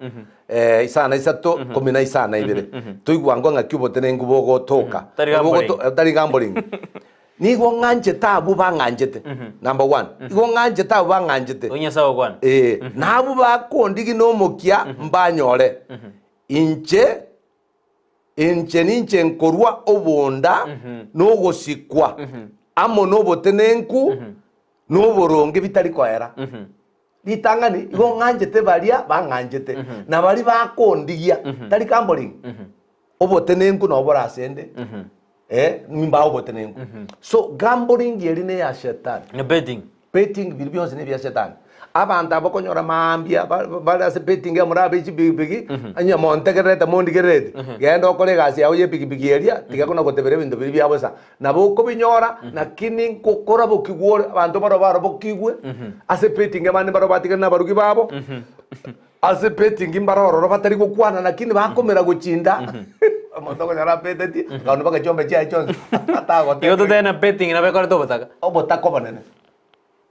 eh, isano isato kumi na isano ibere toigwa ngo ng'aki obotenenku bogotoka Tari gambling. Bogoto- eh, tari gambling nigo ng'anchete abwo bang'anchete number one igo ng'anchete abwo bang'anchete Oyo Nyasae ogokwana. Eh, na abwo bakondigi nomokia mbanyore inche inche ninche nkorwa obonda nogosikwa amo nobotenenku noboronge bitari koera Ritang'ani, igo ng'anchete baria bang'anchete, na baria bakondigia, tari gambling, obotenenku nabo bore ase 'nde, eh, nimbae obotenenku. So gambling eria neya shetani. Ne betting. Betting biria bionsi nebia shetani. Abanto aba okonyora mambia ba- bare ase betting amo nabe chipigipigi, onye montegererete mondigerereti, genda okore egasi yago ya epigipigi eria, tiga kona gotebera ebinto biria bia bosa. Nabo okobinyora, lakini nkokorabokigwa ore, abanto barabwo barabokigwe ase betting abande mbarabwo batigare nabarugi babo, ase betting mbare ororo batari gokwana lakini bakomera gochinda, omonto okonyora abetetie, akaonwa mpaka chiombe chiaye chionsi, Igo atagotebia. totebe na betting nabo ekorete obotaka. Obotaka obonene.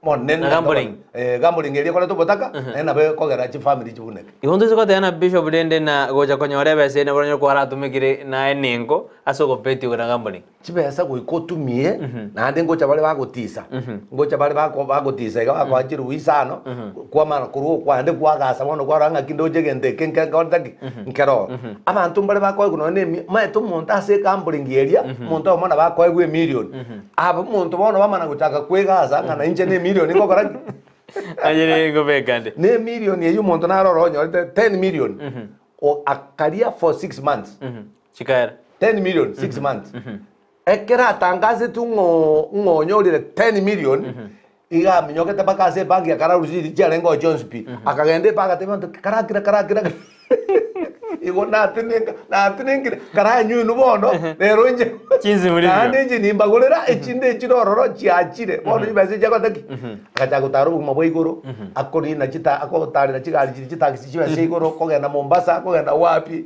Monene Na gambling. Eh, gambling eria ekorete obotaka, naende nabo ekogera chifamiri chibuneke. Igo ntoise goteba na bishop rende na gocha konyora ebesa eye nabo oranyore kwaratumekire naye nengo ase ogobetigwa na gambling. Chibesa goika otumie, naende ngocha bare bagotisa, ngocha bare bako bagotisa iga bakoa chirubi isano, kwamana korwa okwo naende kwagasa bono kwarora ng'aki ndoche egento eke nke nkorete ki, nkere oo. Abanto mbare bakoegwa nonye na emi omanyete omonto ase egambling eria, omonto oyomo nabo akoegwa emilion, Aba omonto bono bamana gochaka kwegasa ng'a nainche nemilioni ngokora ki? Aye ningobeka nde. Nemilioni eyio omonto naro oro onyorete 10 million o akaria for 6 months. Chikaera. 10 million 6 months. Ekero atangasetwe ng'o ng'o onyorire 10 million iga aminyokete mpaka ase ebanki akararusia chiria chiarenge oo chionsi pi. Akagenda ebanki agatebia abanto karakira karakira Igo natenenka, natenenkire, karanywe inwe bono, rero inche Chinsimuri naende inche nimbagorera echinde echire ororo chiachire, bono chibesa chiakorete ki? Agachaka gotara obogima bwa igoro, akorina chita agotarera chigari chiria chitaxi chibesa igoro, kogenda Mombasa, kogenda wapi.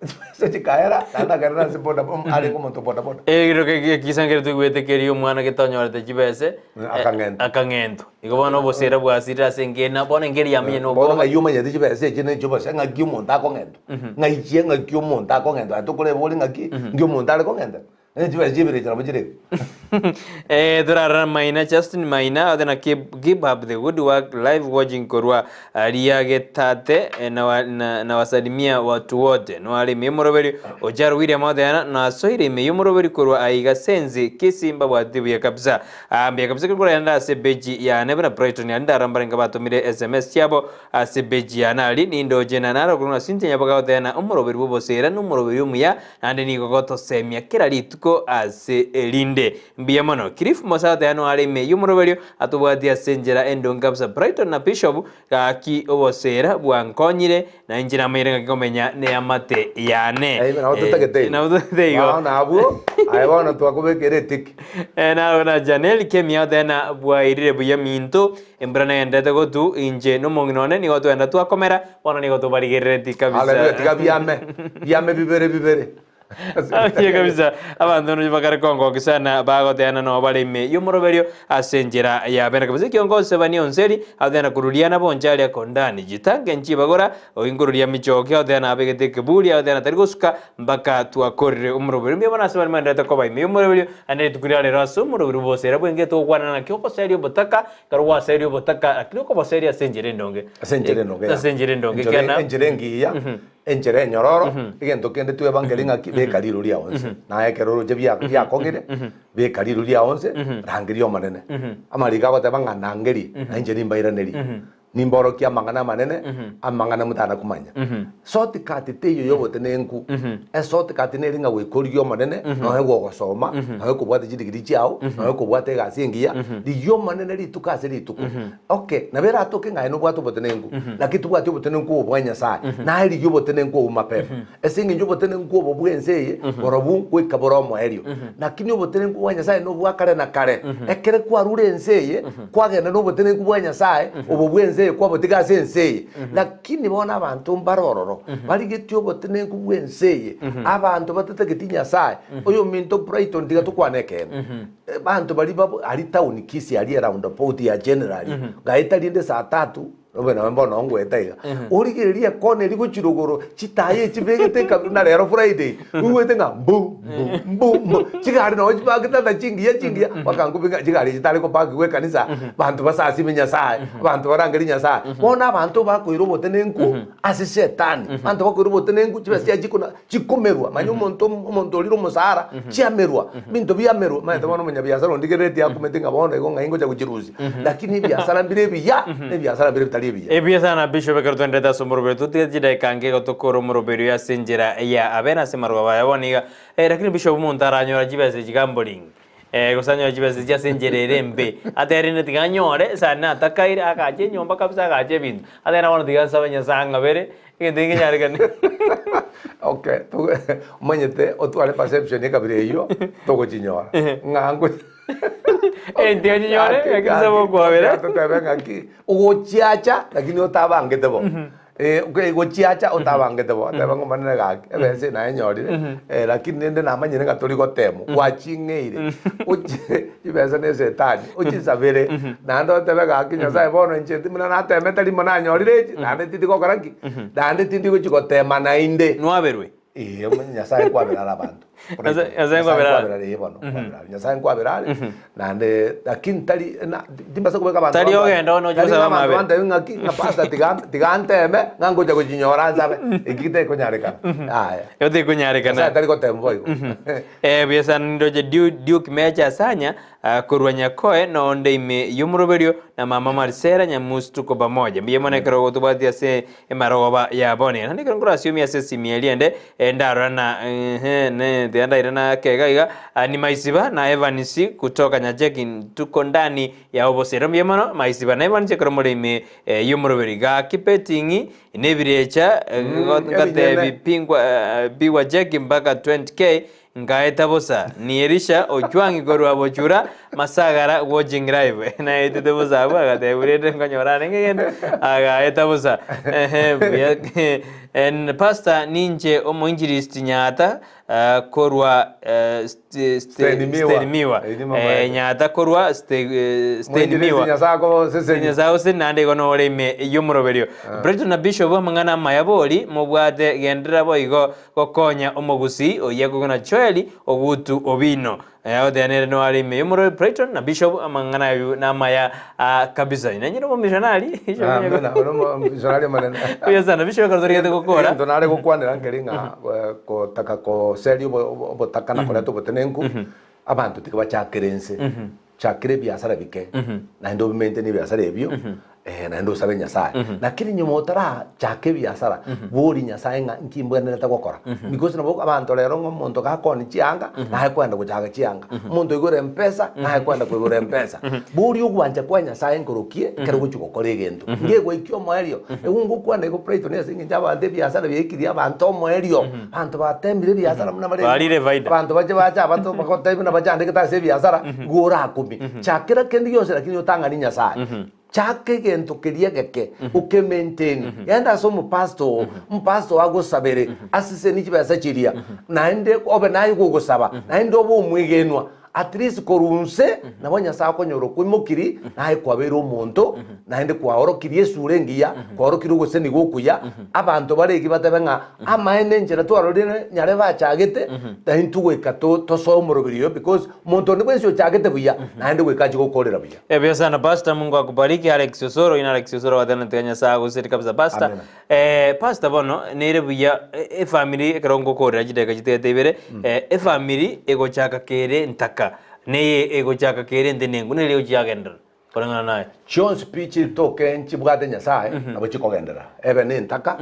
Chibesa chikaera, naende akairana ase boda arenge omonto boda boda. Ekero ekisa nkere toigwete keria omwana getonyorete chibese, Akang'entwa. akang'entwa. Igo bono obosera bwasirire ase engena, bono engeri yamenye Bono nobwoba. ng'ai omanyete chibesa echi ne chobose ng'aki omonto akong'entwa. Ng'ai chie ng'aki omonto akong'entwa aye tokoreba ore ng'aki, nki omonto are kong'entera. Onye chibesa chi'ebirecha nabo chire iga. Eh, torarora Maina Justin Maina othe na keep, keep up the good work live watching korwa aria getate eh, na, wa- na, na wasalimia watu wote noare ime y'omoroberi Ojaro William othe na nasoire ime y'omoroberi korwa aiga senzi Kisii mbabwati buya kabisa Ah, mbuya kabisa kero korenda ase beji yane buna Brighton ari ndarambare nga batomire SMS chiabo ase beji yane ari nindoche na naro korwa Cynthia Nyaboga othe na omoroberi bw'obosera nomoroberi omuya Naende nigo gotosemia kera rituko ase erinde. Mbuya mono. Cliff Mosato yano are ime y'omoroberio atobwatie ase enchera endonge kabisa. Brighton na Bishop gaki obosera bwankonyire na inche namanyire ng'aki komenya neamate yane. Eh, nabo totagete igo. Nabo totagete igo. Bono abwo, aye bono twakobekera etiki. Eh, nago na Janelle Kemia otena bwairire buya minto embura negenderete gotu inche nomong'ina one nigo twenda twakomera Bono nigo tobarigerereti kabisa. Haleluya, tiga biame, biame bibere bibere. Aye kabisa abanto nonya bakare kongoki sana bagoteana noo bare ime y'omoroberio ase enchera ya bene kabisa ekiongosi Sebania Onseri agoteana koruria na Boncharia Kondani chitange nchibagora oinkoruria Michoki agoteana abegete ekeburi agoteana tari gosuka mpaka twakorire omoroberio mbuya mono ase baria maendererete koba ime y'omoroberio naende rituko ria rero ase omoroberio bosera bwenge togokwana naki ogoseria obotaka Ekero gwaseria obotaka, lakini okoboseria ase enchera endonge. Ase enchera endonge, ya. Ase enchera endonge, Enchera- ekiagera enchera engiya, enchera enyororo, egento kende tweba nkeri ng'aki, beka riru riao inse. Naye ekero oroche bia- biakong'ire, beka riru riao inse, rangeria Omonene. Amariko agoteba ng'a nangerie, na inche nimbairanerie. Nimborokie amang'ana amanene, amang'ana motana komanya. Shortcut teiyo y'obotenenku. Eshortcut nere ng'a goika origie Omonene, nonya gogosoma, nonya kobwate chidigiri chiao, nonya kobwate egasi engiya, rigia Omonene rituko ase rituko. Okay, nabo eratoke ng'a aye nobwate obotenenku, lakini tobwati obotenenku obo bwa Nyasaye, naye rigia obotenenku obwo mapema. Ase eng'encho obotenenku obo bw'ense eye, borobwo goika bore omoerio. Lakini obotenenku bwa Nyasaye nobwa kare na kare. Ekere kwarure ense eye, kwagenda nobotenenku bwa Nyasaye, obo bw'ense eye kwabotiga ase ense eye. Lakini bono abanto mbare ororo, barigetie obotenenku bw'ense eye, abanto batatageti Nyasaye. Oyominto Brighton tiga tokwane ekeene. Abanto baria babo aria town Kisii aria eroundabout ya general aria, ngaeta rinde saa tatu, Obe nawe mbono ongwete iga. Origererie ekona eria gochia rogoro, chitaya echi chibegete ekabiru na rero Friday, oigwete ng'a mbu mbu mbu mbu. Chigari nabo chipakete ata chingiya chingiya, mpaka nkobe ng'a chigari echi tari kopakigwa ekanisa, banto basasime Nyasaye, abanto barangerie Nyasaye. Bono abanto bakoira obotenenku ase shetani, abanto bakoira obotenenku chibesa chiaye chikona chikomerwa, manya omonto omonto orire omosara, chiamerwa, ebinto biamerwa, omanyete bono omonyabiasara ondigereretie akumete ng'a bono igo ng'ai ngocha gochirusia, lakini ebiasara mbire ebiya, na ebiasara mbire bitari ebiya. Ebiasara na Bishop ekero twenderete ase omoroberi totigete chidaeka nge igo tokore omoroberi oyo ase enchera ya abene ase amarogoba aya bono iga eh, lakini Bishop omonto aranyora chibesa echi gambling eh, gose anyore chibesa echi ase enchera ere embe aterinde tiga anyore esani natakaire agache enyomba kabisa agache ebinto atere bono tiga nsabe Nyasaye ang'abere Egento eke nkenyarekane. Okay, to- omanyete otware perception ekabira eyio togochinyora ng'a ngo Eh, tiga nchinyore, Gaki, lakini gaki, saba okwabera. totebe ng'aki ogochiacha lakini otabangete bo Eh, okay, gochiacha otabangete bo otebe ng'a omonene gaki ebesa eye nayenyorire eh, lakini rende namanyire ng'a tori gotemwa gwaching'eire ochi chibesa na esetani ochisabere naende otebe gaki Nyasaye bono inche buna natemete rimo nanyorire echi naende tindi gokora ki? Naende tindi gochi gotema naende. Nwaberwe. Ee, omonye Nyasaye nkwabera are abanto. Nyasaye- Nyasaye nkwabera are. nkwabera are, ee bono, nkwabera are. Nyasaye nkwabera are, naende lakini tari na timbasa kobeka abanto Tari bangwa- ogenda one oche tari gosaba ng'a abanto amabera. bantebi ng'aki ng'a pastor tiga tiga nteme ng'a ngocha gochinyora nsabe, eki tekonyarekana, yaya. Igo tekonyarekana. Nyasaye tari gotema boigo. Eh, buya sana nindoche Duke, Duke Mecha Asanya ah, korwa Nyakoe nonde ime y'omoroberio na mama Marcela Nyamusi tuko pamoja. Mbuya mono ekero ogotobwatia ase emarogoba ya bono. Naende ekero nkorasiomi ase esimi eria ende eh, ndarora na ehe ne tiga ndaira na akega iga ah, ni Maisiba na Evans kutoka Nyacheki tuko ndani ya obosero. Mbuya mono Maisiba na Evans ekero more ime eh, y'omoroberio. Gaki peting'i Nebirecha ebinyene. ngatebi pingwa pigwa cheki mpaka 20k. Nkaeta bosa, ni Elisha ochwang'i korwa bochura masagara watching live. Naetete bosa abwo agatebia rende nkonyora arenge egento agaeta bosa. Ehe buya en pastor ninche omoinjilisti Nyaata eh, korwa eh, Ste- Ste- Stenimiwa. Stenimiwa. Eri mama Eh, yake. Nyaata korwa Ste- eh, Mwinjilisti Stenimiwa. Nyasaye akobosesenia. Nyasaye ose naende igo nore ime y'omoroberio. Brighton na Bishop amang'ana amaya bori mobwate genderera boigo Gokonya omogusii oyio akogena Joeli ogutu obino. Agoteba nere noyo are ime y'omorwoti Brighton na Bishop amang'ana ayio namaya aa kabisa. Inanyire omomissionari. Amina, ore omomissionari omonene. Buya sana Bishop ekero torigete gokora. Egento nare gokwanera nkeri ng'a gotaka koseria obotaka na koreta obotenenku, abanto tiga bachakere ense. Chakera ebiasara bike, naende obimente na ebiasara ebio, naende osabe Nyasae. Lakini nyuma otarachaka ebiasara, boria Nyasae ng'a nki mbwenerete gokora. Because nabo abanto rero ng'a omonto gakoonia chianga, naye kwenda gochaka chianga. Omonto oigure mpesa, naye kwenda koigora mpesa. Boria ogwancha kwa Nyasae nkorokie ekero ogochia gokora egento. Ngegoikia omoerio, nigo ngokwana igo Brighton ase eng'encho abanto ebiasara biaikirie abanto omoerio. Abanto batemire ebiasara buna bare Barire faida. Abanto bache bache abato bagotebia buna bachandegete ase ebiasara, igo orakumie. Chakera kende gionsi lakini otang'ani Nyasaye. Chaka egento keria egeke, oke maintain. Genda ase omopastor oo, omopastor oo agosabere, asesenie chibesa chiria, naende obe naye gogosaba, naende obe omwegenwa. At least korwa inse nabo Nyasae akonyora okoimokirie, naye kwabeire omonto, naende kwaorokirie esura engiya, kwaorokirie ogosenigwa okuya, abanto bare egi batebe ng'a amaene enchera twarorire nyare bachagete, naintwe goika to tosoe omoroberi oyo because omonto onde bwensi ochagete buya, naende goika achie gokorera buya. Ebuya sana pastor Mungu akubariki Alex Osoro ina Alex Osoro watena tiga Nyasaye agoseri kabisa pastor. Amina. Eh, pastor bono nere buya e- efamily ekero ngokorera chidakika chitagete ibere eh, efamily egochaka kere ntaka neye egochaka kere ntenenku nere egochiagenderera koreng'ana naye. Chionsi pi chitoke nchibwate Nyasaye nabo chikogenderera, ebe nentaka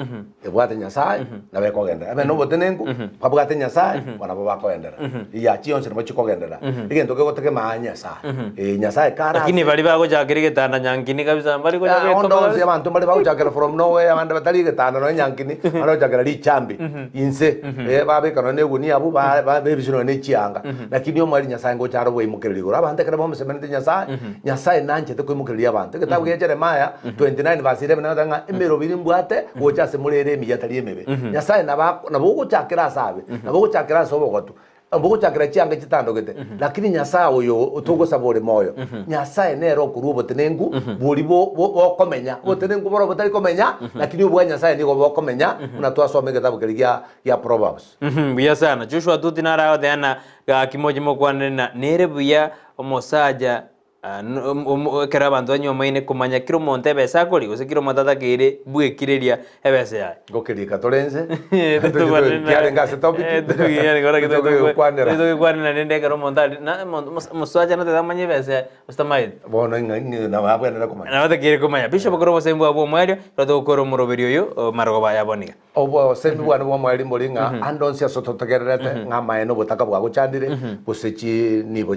ebwate Nyasaye nabo ekogenderera, ebe nobotenenku babwate Nyasaye bo nabo bakogenderera. Iya chionsi nabo chikogenderera, egento kegotegemaa Nyasaye. Eh, Nyasaye kare Lakini ase baria bagochakera egetanda nyankini kabisa mbari konya Ah, onde getoma onsi kabisa. abanto mbare bagochakera from nowhere abande batari egetanda nonya nyankini abande bagochakera richambi inse eh, babeka nonya na egunia abwo ba- ba- bebisia nonya na echianga lakini omweri Nyasaye ngocha are oboimokereria igoro. Abanto ekero bamosemerete Nyasaye, Nyasaye nanchete koimokereria abanto. Egetabu gia Jeremiah 29 verse 11 egoteba ng'a emerobiri mbwate gocha ase more ere emiya tari emebe. Nyasaye nabo ako nabo ogochakera ase abe, nabo ogochakera ase obogotu. Ogochakera chianga chitandogete, lakini Nyasae oyo otogosaba ore moyo, Nyasae nere okorua obotenenku boria bo- bo- bokomenya. Obotenenku boro botari komenya, lakini obwa Nyasae nigo bokomenya, buna twasoma egetabu keria gia gia Proverbs. Mbuya sana. Joshua Tuti nare agoteana gaki moche mokwanere na nere buya omosacha Ekero abanto banywomaine komanya kera omonto ebesa akoria, gose kera omonto atakeire bwekireria ebesa yaye. Ngokerika tore inse, kiarenge ase topic, togekwanera. Togekwanera rende ekero omonto ari na omonto omosacha natagete amanye ebesa yaye gose tamaeti. Bono ing'a ing'a nabo abwenerete komanya. Nabo atakeire komanya. Bishop ekero obosemi bwabo bwa omoerio, ekero togokora omoroberi oyo marogoba aya bono iga. Obosemi bwane bw'omoerio mbori ng'a ande onsi ase ototegererete, ng'a amaene obotaka bwagochandire, gose chinibo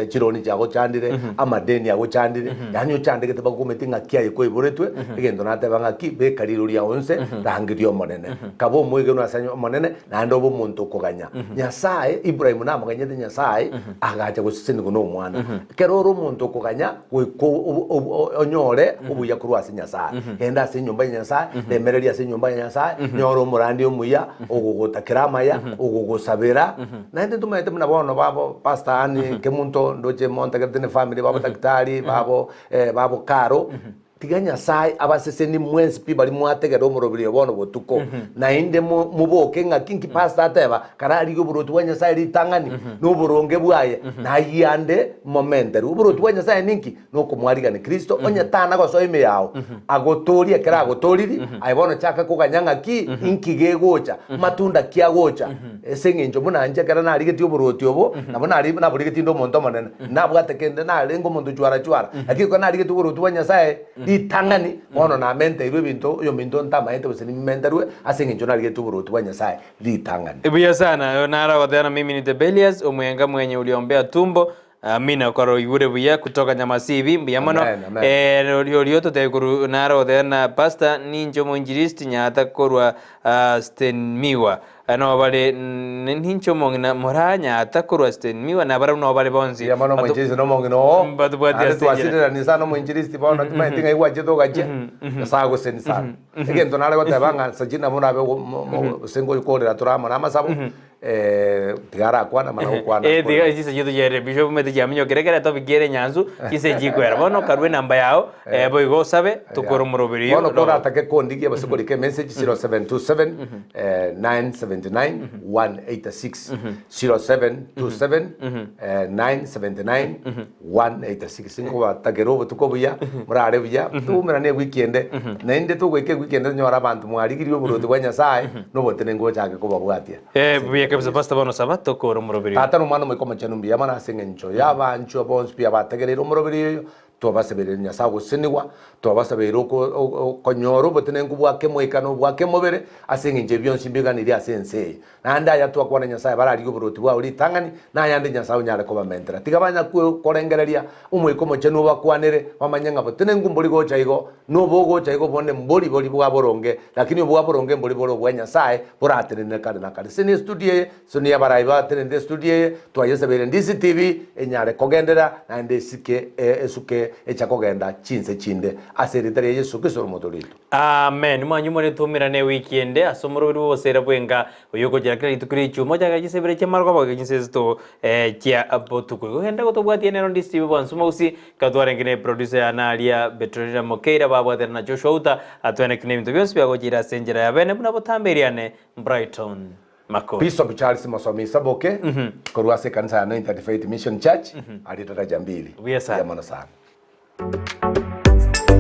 chironi chiagochandire, amadeni agochandire, yaani ochandegete bagokumeti ng'aki aye kwaiboretwe, egento nateba ng'aki, beka riiro riao inse, rangeria Omonene. Kaba omwegenwa ase Omonene, naende obe omonto okoganya. Nyasae, Ibrahimu namoganyete Nyasae, agacha gosesenigwa nomwana. Ekero ore omonto okoganya, goika onyore obuya korwa ase Nyasae. Genda ase enyomba ya Nyasae, remereria ase enyomba ya Nyasae, nyora omorandi omuya, ogogotakera amaya, ogogosabera. Naende ntomanyete buna bono babo Pastor Ann Kemunto, ndoche montegerete ne family babo daktari, babo babo Caro, Tiga Nyasae abasesenie mwensi pi baria mwategera omoroberi oyo bono botuko, naende moboke ng'aki nki pastor ateba, kararigie oboruoti bwa Nyasae ritang'ani, na oboronge bwaye, nayio ande momenterwe. Oboruoti bwa Nyasae ninki? Nokomwarigani Kristo, onye tana gosoa ime yao, agotorie ekero agotoriri, aye bono chaka koganya ng'aki inki gegocha, matunda ki agocha, Ase engencho buna inche ekero narigetie oboruoti obo, nabo nari naborigetie inde omonto omonene, nabwate kende narenge omonto chwara chwara, lakini ekero narigetie oboruoti bwa Nyasae ritang'ani, bono namenteirwe ebinto oyominto ntamaete gose nimenterwe ase engencho narigetie oboruoti bwa Nyasae ritang'ani. Buya sana, oyo nare ogoteba na mimi ni Tebelius, omwenga mwenye uliombea tumbo, Amina okoroigure buya kutoka Nyamasibi mbuya mono Amen, amen. Eh, orio orio totebe koru nare ogoteba na pastor ninche omoinjilisti nyata korwa ah, Stenmiwa. Nabo bare ninche omong'ina moranyata korwa Stenmiwa, na barabwo nabo bare bonsi. Mbuya mono omoinjilisti na omong'ina oo. Batobwati Naende ase enchera. twasirerani sana omoinjilisti bono timanyeti ng'ai gwachete ogachia. Nyasae agoseni sana. Egento nare goteba ng'a Sajini nabo nabe go- mo- mo- gose ngokorera tore amo na amasabo, tiga arakwane amana gokwana. Eh, tiga chinsa chiaito chiaerire bishop omanyete chiaminyokire ekero etopic ere enyansu chinsa echi chikwera bono karue enamba yao eh, boigo osabe tokore omoroberi Bono koratake kondigia gose korika emessage 0727 979 186 0727 979 186 Nkobatakera obotuko obuya morare buya toumerane ewiki ende naende togoika ewiki ende tonyore abanto mwarigirie oborwoti bwa Nyasaye na obotenenku bochake kobabwatia. Eh, buya kabisa pastor bono saba tokore omoroberi oyo. Tata na Omwana Omoika Omochenu mbuya mono ase eng'encho y'abanchwa bonsi pi abategereire omoroberi oyo, twabasabeire Nyasae ogosesenigwa, twabasabeire okonyora obotenenku bwa kemoika na obwa kemobere, ase eng'encho ebi bionsi mbiganirie ase ense eye. Naende aya twakwana Nyasae bararigie oborwoti bwao ritang'ani, na ayande Nyasae onyare kobamentera. Tiga banya korengereria Omoika Omochenu obakwanere, bamanye ng'a botenenku mbori gocha igo, na obogocha igo bonde mbori bori bwa boronge, lakini obwa boronge mbori bore obwa Nyasae boratenenere kare na kare. Senia estudio eye, senia abarai batenenete estudio eye, twayesabeire DCTV enyare kogenderera naende esike esuke echa kogenda chinse chinde. Ase erieta ria Yeso Kristo ore Omotoori oito. Amen. Mwanyu more twaumerane ewiki ende ase omoroberi bw'oboseera bw'enka oyogochera kera rituko ri'echuma ochake chisebere chi'amarogoba goika chinsa isatu chia botuko. Igo genda gotobwatia nero ndi Steve Bwansu Mogusi, ekero twarenge ne producer yane aria Betronina Mokeira babwatana na Joshua Outa atweneki nebinto bionsi biagochire ase enchera ya bene buna botambe eriane Brighton Makori. Bishop Charles Mosomi Isaboke korwa ase ekanisa ya Anointed Faith Mission Church aria Daraja Mbili. Buya sana. Mbuya mono sana.